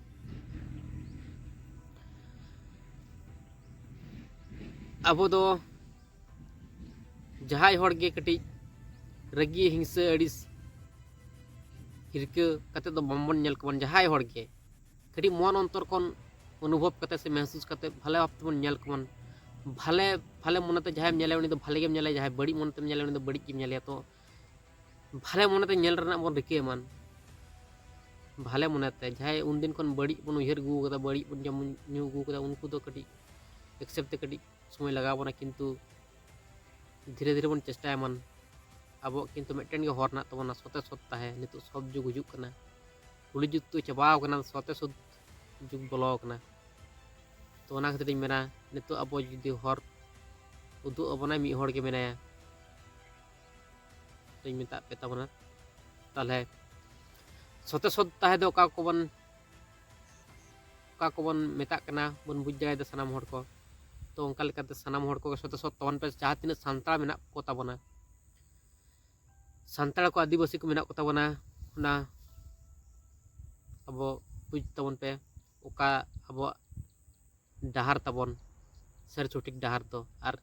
ᱟᱵᱚ ᱫᱚ ᱡᱟᱦᱟᱸᱭ ᱦᱚᱲ ᱜᱮ ᱠᱟᱹᱴᱤᱡ ᱨᱟᱹᱜᱤ, ᱦᱤᱝᱥᱟᱹ, ᱟᱹᱲᱤᱥ, ᱦᱤᱨᱠᱟᱹ ᱠᱟᱛᱮ ᱫᱚ ᱵᱟᱝᱵᱚᱱ ᱧᱮᱞ ᱠᱚᱵᱚᱱ᱾ ᱡᱟᱦᱟᱸᱭ ᱦᱚᱲ ᱜᱮ ᱠᱟᱹᱴᱤᱡ ᱢᱚᱱ ᱚᱱᱛᱚᱨ ᱠᱷᱚᱱ ᱚᱱᱩᱵᱷᱚᱵ ᱠᱟᱛᱮ ᱥᱮ ᱢᱮᱦᱥᱩᱥ ᱠᱟᱛᱮ ᱵᱷᱟᱞᱮ ᱵᱷᱟᱵ ᱛᱮᱵᱚᱱ ᱧᱮᱞ ᱠᱚᱵᱚᱱ᱾ ᱵᱷᱟᱞᱮ, ᱵᱷᱟᱞᱮ ᱢᱚᱱᱮᱛᱮ ᱡᱟᱦᱟᱸᱭᱮᱢ ᱧᱮᱞᱮᱭᱟ, ᱩᱱᱤ ᱫᱚ ᱵᱷᱟᱞᱮ ᱜᱮᱢ ᱧᱮᱞᱮᱭᱟ᱾ ᱡᱟᱦᱟᱸᱭ ᱵᱟᱹᱲᱤᱡ ᱢᱚᱱᱮᱛᱮᱢ ᱧᱮᱞᱮᱭᱟ, ᱩᱱᱤ ᱫᱚ ᱵᱟᱹᱲᱤᱡ ᱜᱮᱢ ᱧᱮᱞᱮᱭᱟ᱾ ᱛᱚ ᱵᱷᱟᱞᱮ ᱢᱚᱱᱮᱛᱮ ᱧᱮᱞ ᱨᱮᱱᱟᱜ ᱵᱚᱱ ᱨᱤᱠᱟᱹᱭ ᱢᱟ᱾ ᱵᱷᱟᱞᱮ ᱢᱚᱱᱮᱛᱮ, ᱡᱟᱦᱟᱸᱭ ᱩᱱᱫᱤᱱ ᱠᱷᱚᱱ ᱵᱟᱹᱲᱤᱡ ᱵᱚᱱ ᱩᱭᱦᱟᱹᱨ ᱟᱹᱜᱩ ᱠᱟᱫᱟ, ᱵᱟᱹᱲᱤᱡ ᱵᱚᱱ ᱡᱚᱢ ᱧᱩ ᱟᱹᱜᱩ ᱠᱟᱫᱟ, ᱩᱱᱠᱩ ᱫᱚ ᱠᱟᱹᱴᱤᱡ ᱮᱠᱥᱮᱯᱴ ᱛᱮ ᱠᱟᱹᱴᱤᱡ ᱥᱚᱢᱚᱭ ᱞᱟᱜᱟᱣ ᱵᱚᱱᱟ, ᱠᱤᱱᱛᱩ ᱫᱷᱤᱨᱮ ᱫᱷᱤᱨᱮ ᱵᱚᱱ ᱪᱮᱥᱴᱟᱭᱟ ᱢᱟᱱ᱾ ᱟᱵᱚᱣᱟᱜ ᱠᱤᱱᱛᱩ ᱢᱤᱫᱴᱮᱱ ᱜᱮ ᱦᱚᱨ ᱢᱮᱱᱟᱜ ᱛᱟᱵᱚᱱᱟ, ᱥᱚᱛᱮ ᱥᱚᱛ ᱛᱟᱦᱮᱸ᱾ ᱱᱤᱛᱚᱜ ᱥᱚᱛ ᱡᱩᱜᱽ ᱦᱤᱡᱩᱜ ᱠᱟᱱᱟ, ᱠᱩᱞᱤ ᱡᱩᱜᱽ ᱛᱚ ᱪᱟᱵᱟᱣ ᱠᱟᱱᱟ, ᱥᱚᱛᱮ ᱥᱚᱛ ᱡᱩᱜᱽ ᱵᱚᱞᱚ ᱟᱠᱟᱱᱟ᱾ ᱛᱚ ᱚᱱᱟ ᱠᱷᱟᱹᱛᱤᱨ ᱤᱧ ᱢᱮᱱᱟ, ᱱᱤᱛᱚᱜ ᱟᱵᱚ ᱡᱩᱫᱤ ᱦᱚᱨ ᱩᱫᱩᱜ ᱟᱵᱚᱱᱟᱭ, ᱢᱤᱫ ᱦᱚᱲ ᱜᱮ ᱢᱮᱱᱟᱭᱟ, ᱛᱚᱧ ᱢᱮᱛᱟᱜ ᱯᱮ ᱛᱟᱵᱚᱱᱟ᱾ ᱛᱟᱦᱚᱞᱮ ᱥᱚᱛᱮ ᱥᱚᱛ ᱛᱟᱦᱮᱸ ᱫᱚ ᱚᱠᱟ ᱠᱚᱵᱚᱱ, ᱚᱠᱟ ᱠᱚᱵᱚᱱ ᱢᱮᱛᱟᱜ ᱠᱟᱱᱟ, ᱵᱚᱱ ᱵᱩᱡᱽ ᱫᱟᱲᱮᱭᱟᱫᱟ ᱥᱟᱱᱟᱢ ᱦᱚᱲ ᱠᱚ᱾ ᱛᱚ ᱚᱱᱠᱟ ᱞᱮᱠᱟᱛᱮ ᱥᱟᱱᱟᱢ ᱦᱚᱲ ᱠᱚᱜᱮ ᱥᱚᱛᱮ ᱥᱚᱛ ᱛᱟᱵᱚᱱ ᱯᱮ, ᱡᱟᱦᱟᱸ ᱛᱤᱱᱟᱹᱜ ᱥᱟᱱᱛᱟᱲ ᱢᱮᱱᱟᱜ ᱠᱚ ᱛᱟᱵᱚᱱᱟ, ᱥᱟᱱᱛᱟᱲ ᱠᱚ, ᱟᱹᱫᱤᱵᱟᱹᱥᱤ ᱠᱚ ᱢᱮᱱᱟᱜ ᱠᱚ ᱛᱟᱵᱚᱱᱟ, ᱚᱱᱟ ᱟᱵᱚ ᱵᱩᱡᱽ ᱛᱟᱵᱚᱱ ᱯᱮ, ᱚᱠᱟ ᱟᱵᱚᱣᱟᱜ ᱰᱟᱦᱟᱨ ᱛᱟᱵᱚᱱ, ᱥᱟᱹᱨᱤ ᱥᱚᱴᱷᱤᱠ ᱰᱟᱦᱟᱨ ᱫᱚ, ᱟᱨ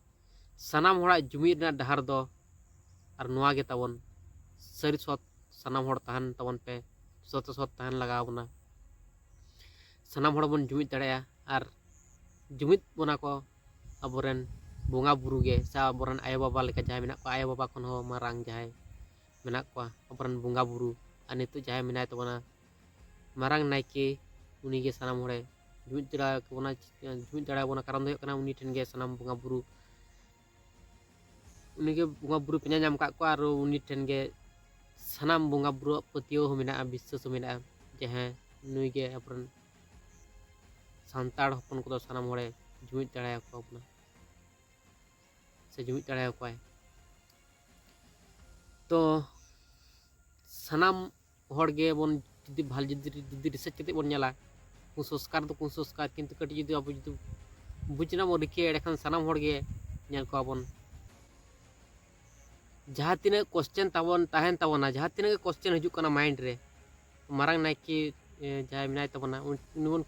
ᱥᱟᱱᱟᱢ ᱦᱚᱲᱟᱜ ᱡᱩᱢᱤᱫ ᱨᱮᱱᱟᱜ ᱰᱟᱦᱟᱨ ᱫᱚ, ᱟᱨ ᱱᱚᱣᱟ ᱜᱮ ᱛᱟᱵᱚᱱ ᱥᱟᱹᱨᱤ ᱥᱚᱛ᱾ ᱥᱟᱱᱟᱢ ᱦᱚᱲ ᱛᱟᱦᱮᱱ ᱛᱟᱵᱚᱱ ᱯᱮ, ᱥᱚᱛᱮ ᱥᱚᱛ ᱛᱟᱦᱮᱱ ᱞᱟᱜᱟᱣ ᱵᱚᱱᱟ᱾ ᱥᱟᱱᱟᱢ ᱦᱚᱲ ᱵᱚᱱ ᱡᱩᱢᱤᱫ ᱫᱟᱲᱮᱭᱟᱜᱼᱟ, ᱟᱨ ᱡᱩᱢᱤᱫ ᱵᱚᱱᱟ ᱠᱚ ᱟᱵᱚᱨᱮᱱ ᱵᱚᱸᱜᱟ ᱵᱩᱨᱩ ᱜᱮ, ᱥᱮ ᱟᱵᱚᱨᱮᱱ ᱟᱭᱳᱼᱵᱟᱵᱟ ᱞᱮᱠᱟ ᱡᱟᱦᱟᱸᱭ ᱢᱮᱱᱟᱜ ᱠᱚᱣᱟ, ᱟᱭᱳᱼᱵᱟᱵᱟ ᱠᱷᱚᱱ ᱦᱚᱸ ᱢᱟᱨᱟᱝ ᱡᱟᱦᱟᱸᱭ ᱢᱮᱱᱟᱜ ᱠᱚᱣᱟ, ᱟᱵᱚᱨᱮᱱ ᱵᱚᱸᱜᱟ ᱵᱩᱨᱩ᱾ ᱟᱨ ᱱᱤᱛᱚᱜ ᱡᱟᱦᱟᱸᱭ ᱢᱮᱱᱟᱭ ᱛᱟᱵᱚᱱᱟ ᱢᱟᱨᱟᱝ ᱱᱟᱭᱠᱮ, ᱩᱱᱤᱜᱮ ᱥᱟᱱᱟᱢ ᱦᱚᱲᱮ ᱡᱩᱢᱤᱫ ᱫᱟᱲᱮᱭᱟᱵᱚᱱᱟ, ᱡᱩᱢᱤᱫ ᱫᱟᱲᱮᱭᱟᱵᱚᱱᱟ᱾ ᱠᱟᱨᱚᱱ ᱫᱚ ᱦᱩᱭᱩᱜ ᱠᱟᱱᱟ, ᱩᱱᱤ ᱴᱷᱮᱱ ᱜᱮ ᱥᱟᱱᱟᱢ ᱵᱚᱸᱜᱟ ᱵᱩᱨᱩ, ᱩᱱᱤᱜᱮ ᱵᱚᱸᱜᱟ ᱵᱩᱨᱩ ᱯᱮᱧᱟ ᱧᱟᱢ ᱟᱠᱟᱫ ᱠᱚᱣᱟ, ᱟᱨ ᱩᱱᱤ ᱴᱷᱮᱱ ᱜᱮ ᱥᱟᱱᱟᱢ ᱵᱚᱸᱜᱟ ᱵᱩᱨᱩᱣᱟᱜ ᱯᱟᱹᱛᱭᱟᱹᱣ ᱦᱚᱸ ᱢᱮᱱᱟᱜᱼᱟ, ᱵᱤᱥᱥᱟᱹᱥ ᱦᱚᱸ ᱢᱮᱱᱟᱜᱼᱟ, ᱡᱮ ᱦᱮᱸ, ᱱᱩᱭ ᱜᱮ ᱟᱵᱚᱨᱮᱱ ᱥᱟᱱᱛᱟᱲ ᱦᱚᱯᱚᱱ ᱠᱚᱫᱚ ᱥᱟᱱᱟᱢ ᱦᱚᱲᱮ ᱡᱩᱢᱤᱫ ᱫᱟᱲᱮᱭᱟᱠᱚ ᱵᱚᱱᱟ ᱥᱮ ᱡᱩᱢᱤᱫ ᱫᱟᱲᱮᱭᱟᱠᱚᱣᱟᱭ᱾ ᱛᱚ ᱥᱟᱱᱟᱢ ᱦᱚᱲ ᱜᱮᱵᱚᱱ ᱡᱩᱫᱤ ᱵᱷᱟᱞ-, ᱡᱩᱫᱤ, ᱡᱩᱫᱤ ᱨᱤᱥᱟᱨᱪ ᱠᱟᱛᱮ ᱵᱚᱱ ᱧᱮᱞᱟ, ᱠᱩᱥᱚᱝᱥᱠᱟᱨ ᱫᱚ ᱠᱩᱥᱚᱝᱥᱠᱟᱨ, ᱠᱤᱱᱛᱩ ᱠᱟᱹᱴᱤᱡ ᱡᱩᱫᱤ ᱟᱵᱚ ᱡᱩᱫᱤ ᱵᱩᱡᱽ ᱨᱮᱱᱟᱜ ᱵᱚᱱ ᱨᱤᱠᱟᱹᱭᱟ, ᱮᱸᱰᱮᱠᱷᱟᱱ ᱥᱟᱱᱟᱢ ᱦᱚᱲ ᱜᱮ ᱧᱮᱞ ᱠᱚᱣᱟ ᱵᱚᱱ, ᱡᱟᱦᱟᱸ ᱛᱤᱱᱟᱹᱜ ᱠᱚᱥᱪᱮᱱ ᱛᱟᱵᱚᱱ ᱛᱟᱦᱮᱱ ᱛᱟᱵᱚᱱᱟ, ᱡᱟᱦᱟᱸ ᱛᱤᱱᱟᱹᱜ ᱜᱮ ᱠᱚᱥᱪᱮᱱ ᱦᱤᱡᱩᱜ ᱠᱟᱱᱟ ᱢᱟᱭᱤᱱᱰ ᱨᱮ, ᱢᱟᱨᱟᱝ ᱱᱟᱭᱠᱮ ᱡᱟᱦᱟᱸᱭ ᱢᱮᱱᱟᱭ ᱛᱟᱵᱚᱱᱟ, ᱩᱱᱤ ᱵᱚᱱ,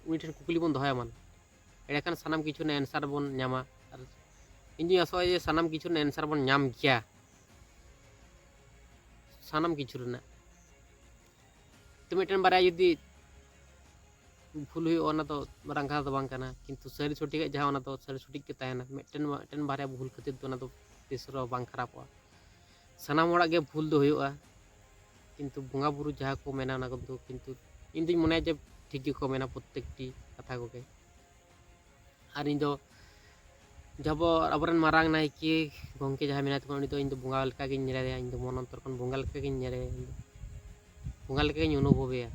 ᱩᱱᱤ ᱴᱷᱮᱱ ᱠᱩᱠᱞᱤ ᱵᱚᱱ ᱫᱚᱦᱚᱭᱟ ᱢᱟᱱ, ᱮᱸᱰᱮᱠᱷᱟᱱ ᱥᱟᱱᱟᱢ ᱠᱤᱪᱷᱩ ᱨᱮᱱᱟᱜ ᱮᱱᱥᱟᱨ ᱵᱚᱱ ᱧᱟᱢᱟ᱾ ᱟᱨ ᱤᱧ ᱫᱩᱧ ᱟᱥᱚᱜᱼᱟ ᱡᱮ ᱥᱟᱱᱟᱢ ᱠᱤᱪᱷᱩ ᱨᱮᱱᱟᱜ ᱮᱱᱥᱟᱨ ᱵᱚᱱ ᱧᱟᱢ ᱜᱮᱭᱟ, ᱥᱟᱱᱟᱢ ᱠᱤᱪᱷᱩ ᱨᱮᱱᱟᱜ᱾ ᱛᱚ ᱢᱤᱫᱴᱮᱱ ᱵᱟᱨᱭᱟ ᱡᱩᱫᱤ ᱵᱷᱩᱞ ᱦᱩᱭᱩᱜᱼᱟ, ᱚᱱᱟ ᱫᱚ ᱢᱟᱨᱟᱝ ᱠᱟᱛᱷᱟ ᱫᱚ ᱵᱟᱝ ᱠᱟᱱᱟ, ᱠᱤᱱᱛᱩ ᱥᱟᱹᱨᱤ ᱥᱚᱴᱷᱤᱠᱟᱜ ᱡᱟᱦᱟᱸ, ᱚᱱᱟ ᱫᱚ ᱥᱟᱹᱨᱤ ᱥᱚᱴᱷᱤᱠ ᱜᱮ ᱛᱟᱦᱮᱱᱟ᱾ ᱢᱤᱫᱴᱮᱱ, ᱢᱤᱫᱴᱮᱱ ᱵᱟᱨᱭᱟ ᱵᱷᱩᱞ ᱠᱷᱟᱹᱛᱤᱨ ᱫᱚ ᱚᱱᱟ ᱫᱚ ᱛᱤᱥ ᱨᱮᱦᱚᱸ ᱵᱟᱝ ᱠᱷᱟᱨᱟᱯᱚᱜᱼᱟ᱾ ᱥᱟᱱᱟᱢ ᱦᱚᱲᱟᱜ ᱜᱮ ᱵᱷᱩᱞ ᱫᱚ ᱦᱩᱭᱩᱜᱼᱟ, ᱠᱤᱱᱛᱩ ᱵᱚᱸᱜᱟ ᱵᱩᱨᱩ ᱡᱟᱦᱟᱸ ᱠᱚ ᱢᱮᱱᱟ ᱚᱱᱟ ᱠᱚᱫᱚ ᱠᱤᱱᱛᱩ ᱤᱧ ᱫᱩᱧ ᱢᱚᱱᱮᱭᱟ ᱡᱮ ᱴᱷᱤᱠ ᱜᱮᱠᱚ ᱢᱮᱱᱟ ᱯᱨᱚᱛᱮᱠᱴᱤ ᱠᱟᱛᱷᱟ ᱠᱚᱜᱮ᱾ ᱟᱨ ᱤᱧ ᱫᱚ ᱡᱟᱦᱟᱸ ᱟᱵᱚᱨᱮᱱ ᱢᱟᱨᱟᱝ ᱱᱟᱭᱠᱮ ᱜᱚᱢᱠᱮ ᱡᱟᱦᱟᱸᱭ ᱢᱮᱱᱟᱭ ᱛᱟᱵᱚᱱᱟ, ᱩᱱᱤ ᱫᱚ ᱤᱧ ᱫᱚ ᱵᱚᱸᱜᱟ ᱞᱮᱠᱟᱜᱤᱧ ᱧᱮᱞᱮᱭᱟ, ᱤᱧ ᱫᱚ ᱢᱚᱱ ᱚᱱᱛᱚᱨ ᱠᱷᱚᱱ ᱵᱚᱸᱜᱟ ᱞᱮᱠᱟᱜᱤᱧ ᱧᱮᱞᱮᱭᱟ, ᱤᱧ ᱫᱚ ᱵᱚᱸᱜᱟ ᱞᱮᱠᱟᱜᱤᱧ ᱚᱱᱩᱵᱷᱚᱵᱮᱭᱟ᱾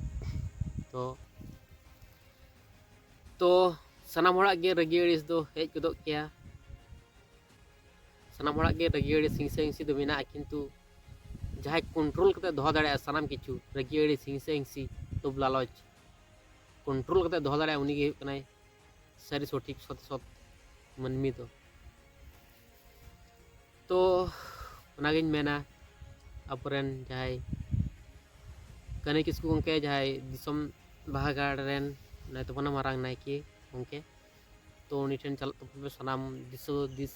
ᱛᱚ, ᱛᱚ ᱥᱟᱱᱟᱢ ᱦᱚᱲᱟᱜ ᱜᱮ ᱨᱟᱹᱜᱤ ᱟᱹᱲᱤᱥ ᱫᱚ ᱦᱮᱡ ᱜᱚᱫᱚᱜ ᱜᱮᱭᱟ, ᱥᱟᱱᱟᱢ ᱦᱚᱲᱟᱜ ᱜᱮ ᱨᱟᱹᱜᱤ ᱟᱹᱲᱤᱥ ᱦᱤᱝᱥᱟᱹ ᱦᱤᱝᱥᱤ ᱫᱚ ᱢᱮᱱᱟᱜᱼᱟ, ᱠᱤᱱᱛᱩ ᱡᱟᱦᱟᱸᱭ ᱠᱚᱱᱴᱨᱳᱞ ᱠᱟᱛᱮ ᱫᱚᱦᱚ ᱫᱟᱲᱮᱭᱟᱜᱼᱟ ᱥᱟᱱᱟᱢ ᱠᱤᱪᱷᱩ, ᱨᱟᱹᱜᱤ ᱟᱹᱲᱤᱥ ᱦᱤᱝᱥᱟᱹ ᱦᱤᱝᱥᱤ ᱞᱳᱵᱷ ᱞᱟᱞᱚᱪ ᱠᱚᱱᱴᱨᱳᱞ ᱠᱟᱛᱮ ᱫᱚᱦᱚ ᱫᱟᱲᱮᱭᱟᱜᱼᱟ, ᱩᱱᱤ ᱜᱮ ᱦᱩᱭᱩᱜ ᱠᱟᱱᱟᱭ ᱥᱟᱹᱨᱤ ᱥᱚᱴᱷᱤᱠ ᱥᱚᱛ ᱥᱚᱛ ᱢᱟᱹᱱᱢᱤ ᱫᱚ᱾ ᱛᱚ ᱚᱱᱟᱜᱤᱧ ᱢᱮᱱᱟ, ᱟᱵᱚᱨᱮᱱ ᱡᱟᱦᱟᱸᱭ ᱠᱟᱹᱱᱟᱹᱭ ᱠᱤᱥᱠᱩ ᱜᱚᱢᱠᱮ, ᱡᱟᱦᱟᱸᱭ ᱫᱤᱥᱚᱢ ᱵᱟᱦᱟ ᱜᱟᱲ ᱨᱮᱱ ᱢᱮᱱᱟᱭ ᱛᱟᱵᱚᱱᱟ ᱢᱟᱨᱟᱝ ᱱᱟᱭᱠᱮ ᱜᱚᱢᱠᱮ, ᱛᱚ ᱩᱱᱤ ᱴᱷᱮᱱ ᱪᱟᱞᱟᱜ ᱛᱟᱵᱚᱱ ᱯᱮ, ᱥᱟᱱᱟᱢ ᱫᱤᱥ ᱦᱩᱫᱤᱥ,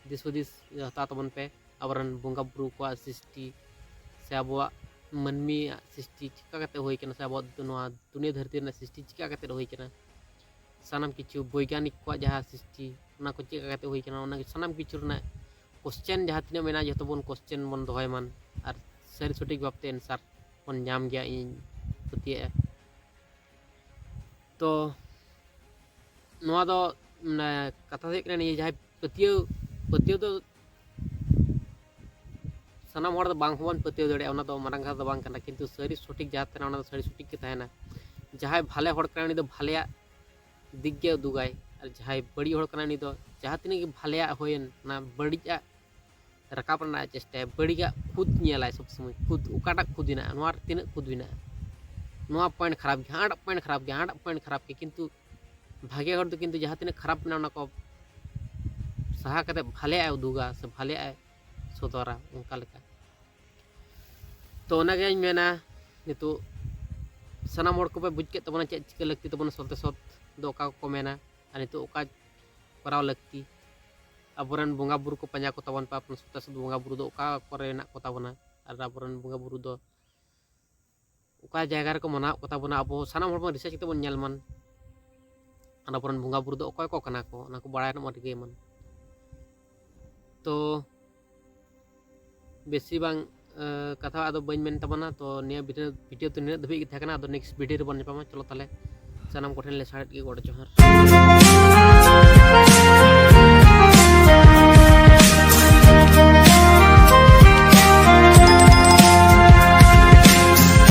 ᱫᱤᱥ ᱦᱩᱫᱤᱥ ᱦᱟᱛᱟᱣ ᱛᱟᱵᱚᱱ ᱯᱮ᱾ ᱟᱵᱚᱨᱮᱱ ᱵᱚᱸᱜᱟ ᱵᱩᱨᱩ ᱠᱚᱣᱟᱜ ᱥᱨᱤᱥᱴᱤ ᱥᱮ ᱟᱵᱚᱣᱟᱜ ᱢᱟᱹᱱᱢᱤᱭᱟᱜ ᱥᱨᱤᱥᱴᱤ ᱪᱤᱠᱟ ᱠᱟᱛᱮ ᱦᱩᱭ ᱠᱟᱱᱟ, ᱥᱮ ᱟᱵᱚᱣᱟᱜ ᱱᱚᱣᱟ ᱫᱩᱱᱤᱭᱟᱹ ᱫᱷᱟᱹᱨᱛᱤ ᱨᱮᱱᱟᱜ ᱥᱨᱤᱥᱴᱤ ᱪᱤᱠᱟ ᱠᱟᱛᱮ ᱦᱩᱭ ᱠᱟᱱᱟ, ᱥᱟᱱᱟᱢ ᱠᱤᱪᱷᱩ ᱵᱳᱭᱜᱟᱱᱤᱠ ᱠᱚᱣᱟᱜ ᱡᱟᱦᱟᱸ ᱥᱨᱤᱥᱴᱤ, ᱚᱱᱟ ᱠᱚ ᱪᱮᱫ ᱞᱮᱠᱟ ᱠᱟᱛᱮ ᱦᱩᱭ ᱠᱟᱱᱟ, ᱚᱱᱟ ᱥᱟᱱᱟᱢ ᱠᱤᱪᱷᱩ ᱨᱮᱱᱟᱜ ᱠᱚᱥᱪᱮᱱ ᱡᱟᱦᱟᱸ ᱛᱤᱱᱟᱹᱜ ᱢᱮᱱᱟᱜᱼᱟ, ᱡᱚᱛᱚ ᱵᱚᱱ ᱠᱚᱥᱪᱮᱱ ᱵᱚᱱ ᱫᱚᱦᱚᱭ ᱢᱟ ᱟᱨ ᱥᱟᱹᱨᱤ ᱥᱚᱴᱷᱤᱠ ᱵᱷᱟᱵᱽᱛᱮ ᱮᱱᱥᱟᱨ ᱵᱚᱱ ᱧᱟᱢ ᱜᱮᱭᱟ, ᱤᱧ ᱯᱟᱹᱛᱭᱟᱹᱜᱼᱟ᱾ ᱛᱚ ᱱᱚᱣᱟ ᱫᱚ, ᱢᱟᱱᱮ, ᱠᱟᱛᱷᱟ ᱫᱚ ᱦᱩᱭᱩᱜ ᱠᱟᱱᱟ, ᱱᱤᱭᱟᱹ ᱡᱟᱦᱟᱸᱭ ᱯᱟᱹᱛᱭᱟᱹᱣ, ᱯᱟᱹᱛᱭᱟᱹᱣ ᱫᱚ ᱥᱟᱱᱟᱢ ᱦᱚᱲ ᱫᱚ ᱵᱟᱝ ᱦᱚᱸᱵᱚᱱ ᱯᱟᱹᱛᱭᱟᱹᱣ ᱫᱟᱲᱮᱭᱟᱜᱼᱟ, ᱚᱱᱟ ᱫᱚ ᱢᱟᱨᱟᱝ ᱠᱟᱛᱷᱟ ᱫᱚ ᱵᱟᱝ ᱠᱟᱱᱟ, ᱠᱤᱱᱛᱩ ᱥᱟᱹᱨᱤ ᱥᱚᱴᱷᱤᱠ ᱡᱟᱦᱟᱸ ᱛᱟᱦᱮᱱᱟ, ᱚᱱᱟ ᱫᱚ ᱥᱟᱹᱨᱤ ᱥᱚᱴᱷᱤᱠ ᱜᱮ ᱛᱟᱦᱮᱱᱟ᱾ ᱡᱟᱦᱟᱸᱭ ᱵᱷᱟᱞᱮ ᱦᱚᱲ ᱠᱟᱱᱟᱭ, ᱩᱱᱤ ᱫᱚ ᱵᱷᱟᱞᱮᱭᱟᱜ ᱫᱤᱠ ᱜᱮ ᱩᱫᱩᱜᱟᱭ, ᱟᱨ ᱡᱟᱦᱟᱸᱭ ᱵᱟᱹᱲᱤᱡ ᱦᱚᱲ ᱠᱟᱱᱟᱭ, ᱩᱱᱤ ᱫᱚ ᱡᱟᱦᱟᱸ ᱛᱤᱱᱟᱹᱜ ᱜᱮ ᱵᱷᱟᱞᱮᱭᱟᱜ ᱦᱩᱭᱮᱱ, ᱚᱱᱟ ᱵᱟᱹᱲᱤᱡᱟᱜ ᱨᱟᱠᱟᱵ ᱨᱮᱱᱟᱜ ᱮ ᱪᱮᱥᱴᱟᱭᱟ, ᱵᱟᱹᱲᱤᱡᱟᱜ ᱠᱷᱩᱫ ᱧᱮᱞᱟᱭ ᱥᱚᱵ ᱥᱚᱢᱚᱭ, ᱠᱷᱩᱫ, ᱚᱠᱟᱴᱟᱜ ᱠᱷᱩᱫ ᱦᱮᱱᱟᱜᱼᱟ, ᱱᱚᱣᱟ ᱨᱮ ᱛᱤᱱᱟᱹᱜ ᱠᱷᱩᱫ ᱢᱮᱱᱟᱜᱼᱟ, ᱱᱚᱣᱟ ᱯᱚᱭᱮᱱᱴ ᱠᱷᱟᱨᱟᱯ ᱜᱮᱭᱟ, ᱦᱟᱸᱰᱟᱜ ᱯᱚᱭᱮᱱᱴ ᱠᱷᱟᱨᱟᱯ ᱜᱮᱭᱟ, ᱦᱟᱸᱰᱟᱜ ᱯᱚᱭᱮᱱᱴ ᱠᱷᱟᱨᱟᱯ ᱜᱮᱭᱟ, ᱠᱤᱱᱛᱩ ᱵᱷᱟᱜᱮ ᱦᱚᱲ ᱫᱚ ᱠᱤᱱᱛᱩ ᱡᱟᱦᱟᱸ ᱛᱤᱱᱟᱹᱜ ᱠᱷᱟᱨᱟᱯ ᱢᱮᱱᱟᱜᱼᱟ, ᱚᱱᱟ ᱠᱚ ᱥᱟᱦᱟ ᱠᱟᱛᱮ ᱵᱷᱟᱞᱮᱭᱟᱜ ᱮ ᱩᱫᱩᱜᱟ ᱥᱮ ᱵᱷᱟᱞᱮᱭᱟᱜ ᱮ ᱥᱚᱫᱚᱨᱟ, ᱚᱱᱠᱟ ᱞᱮᱠᱟ᱾ ᱛᱚ ᱚᱱᱟᱜᱤᱧ ᱢᱮᱱᱟ, ᱱᱤᱛᱚᱜ ᱥᱟᱱᱟᱢ ᱦᱚᱲ ᱠᱚᱯᱮ ᱵᱩᱡᱽ ᱠᱮᱫ ᱛᱟᱵᱚᱱᱟ ᱪᱮᱫ ᱪᱤᱠᱟᱹ ᱞᱟᱹᱠᱛᱤ ᱛᱟᱵᱚᱱᱟ, ᱥᱚᱛᱮ ᱥᱚᱛ ᱫᱚ ᱚᱠᱟ ᱠᱚᱠᱚ ᱢᱮᱱᱟ ᱟᱨ ᱱᱤᱛᱚᱜ ᱚᱠᱟ ᱠᱚᱨᱟᱣ ᱞᱟᱹᱠᱛᱤ᱾ ᱟᱵᱚᱨᱮᱱ ᱵᱚᱸᱜᱟ ᱵᱩᱨᱩ ᱠᱚ ᱯᱟᱸᱡᱟ ᱠᱚ ᱛᱟᱵᱚᱱ ᱯᱮ, ᱟᱵᱚᱨᱮᱱ ᱥᱚᱛᱮ ᱥᱚᱛ ᱵᱚᱸᱜᱟ ᱵᱩᱨᱩ ᱫᱚ ᱚᱠᱟ ᱠᱚᱨᱮ ᱢᱮᱱᱟᱜ ᱠᱚ ᱛᱟᱵᱚᱱᱟ ᱟᱨ ᱟᱵᱚᱨᱮᱱ ᱵᱚᱸᱜᱟ ᱵᱩᱨᱩ ᱫᱚ ᱚᱠᱟ ᱡᱟᱭᱜᱟ ᱨᱮᱠᱚ ᱢᱟᱱᱟᱣᱮᱫ ᱠᱚ ᱛᱟᱵᱚᱱᱟ᱾ ᱟᱵᱚ ᱥᱟᱱᱟᱢ ᱦᱚᱲ ᱵᱚᱱ ᱨᱤᱥᱟᱨᱪ ᱠᱟᱛᱮ ᱵᱚᱱ ᱧᱮᱞ ᱢᱟ, ᱟᱨ ᱟᱵᱚᱨᱮᱱ ᱵᱚᱸᱜᱟ ᱵᱩᱨᱩ ᱫᱚ ᱚᱠᱚᱭ ᱠᱚ ᱠᱟᱱᱟ ᱠᱚ, ᱚᱱᱟ ᱠᱚ ᱵᱟᱲᱟᱭ ᱨᱮᱱᱟᱜ ᱵᱚᱱ ᱨᱤᱠᱟᱹᱭ ᱢᱟ᱾ ᱛᱚ ᱵᱮᱥᱤ ᱵᱟᱝ ᱮ, ᱠᱟᱛᱷᱟ ᱟᱫᱚ ᱵᱟᱹᱧ ᱢᱮᱱ ᱛᱟᱵᱚᱱᱟ᱾ ᱛᱚ ᱱᱤᱭᱟᱹ ᱵᱷᱤᱰᱤᱭᱳ ᱵᱷᱤᱰᱤᱭᱳ ᱫᱚ ᱱᱤᱱᱟᱹᱜ ᱫᱷᱟᱹᱵᱤᱡ ᱜᱮ ᱛᱟᱦᱮᱸ ᱠᱟᱱᱟ᱾ ᱟᱫᱚ ᱱᱮᱠᱥᱴ ᱵᱷᱤᱰᱤᱭᱳ ᱨᱮᱵᱚᱱ ᱧᱟᱯᱟᱢᱟ᱾ ᱪᱚᱞᱚ ᱛᱟᱦᱚᱞᱮ ᱥᱟᱱᱟᱢ ᱠᱚᱴᱷᱮᱱ ᱞᱮ ᱥᱟᱨᱮᱡ ᱜᱮ ᱜᱚᱰ ᱡᱚᱦᱟᱨ᱾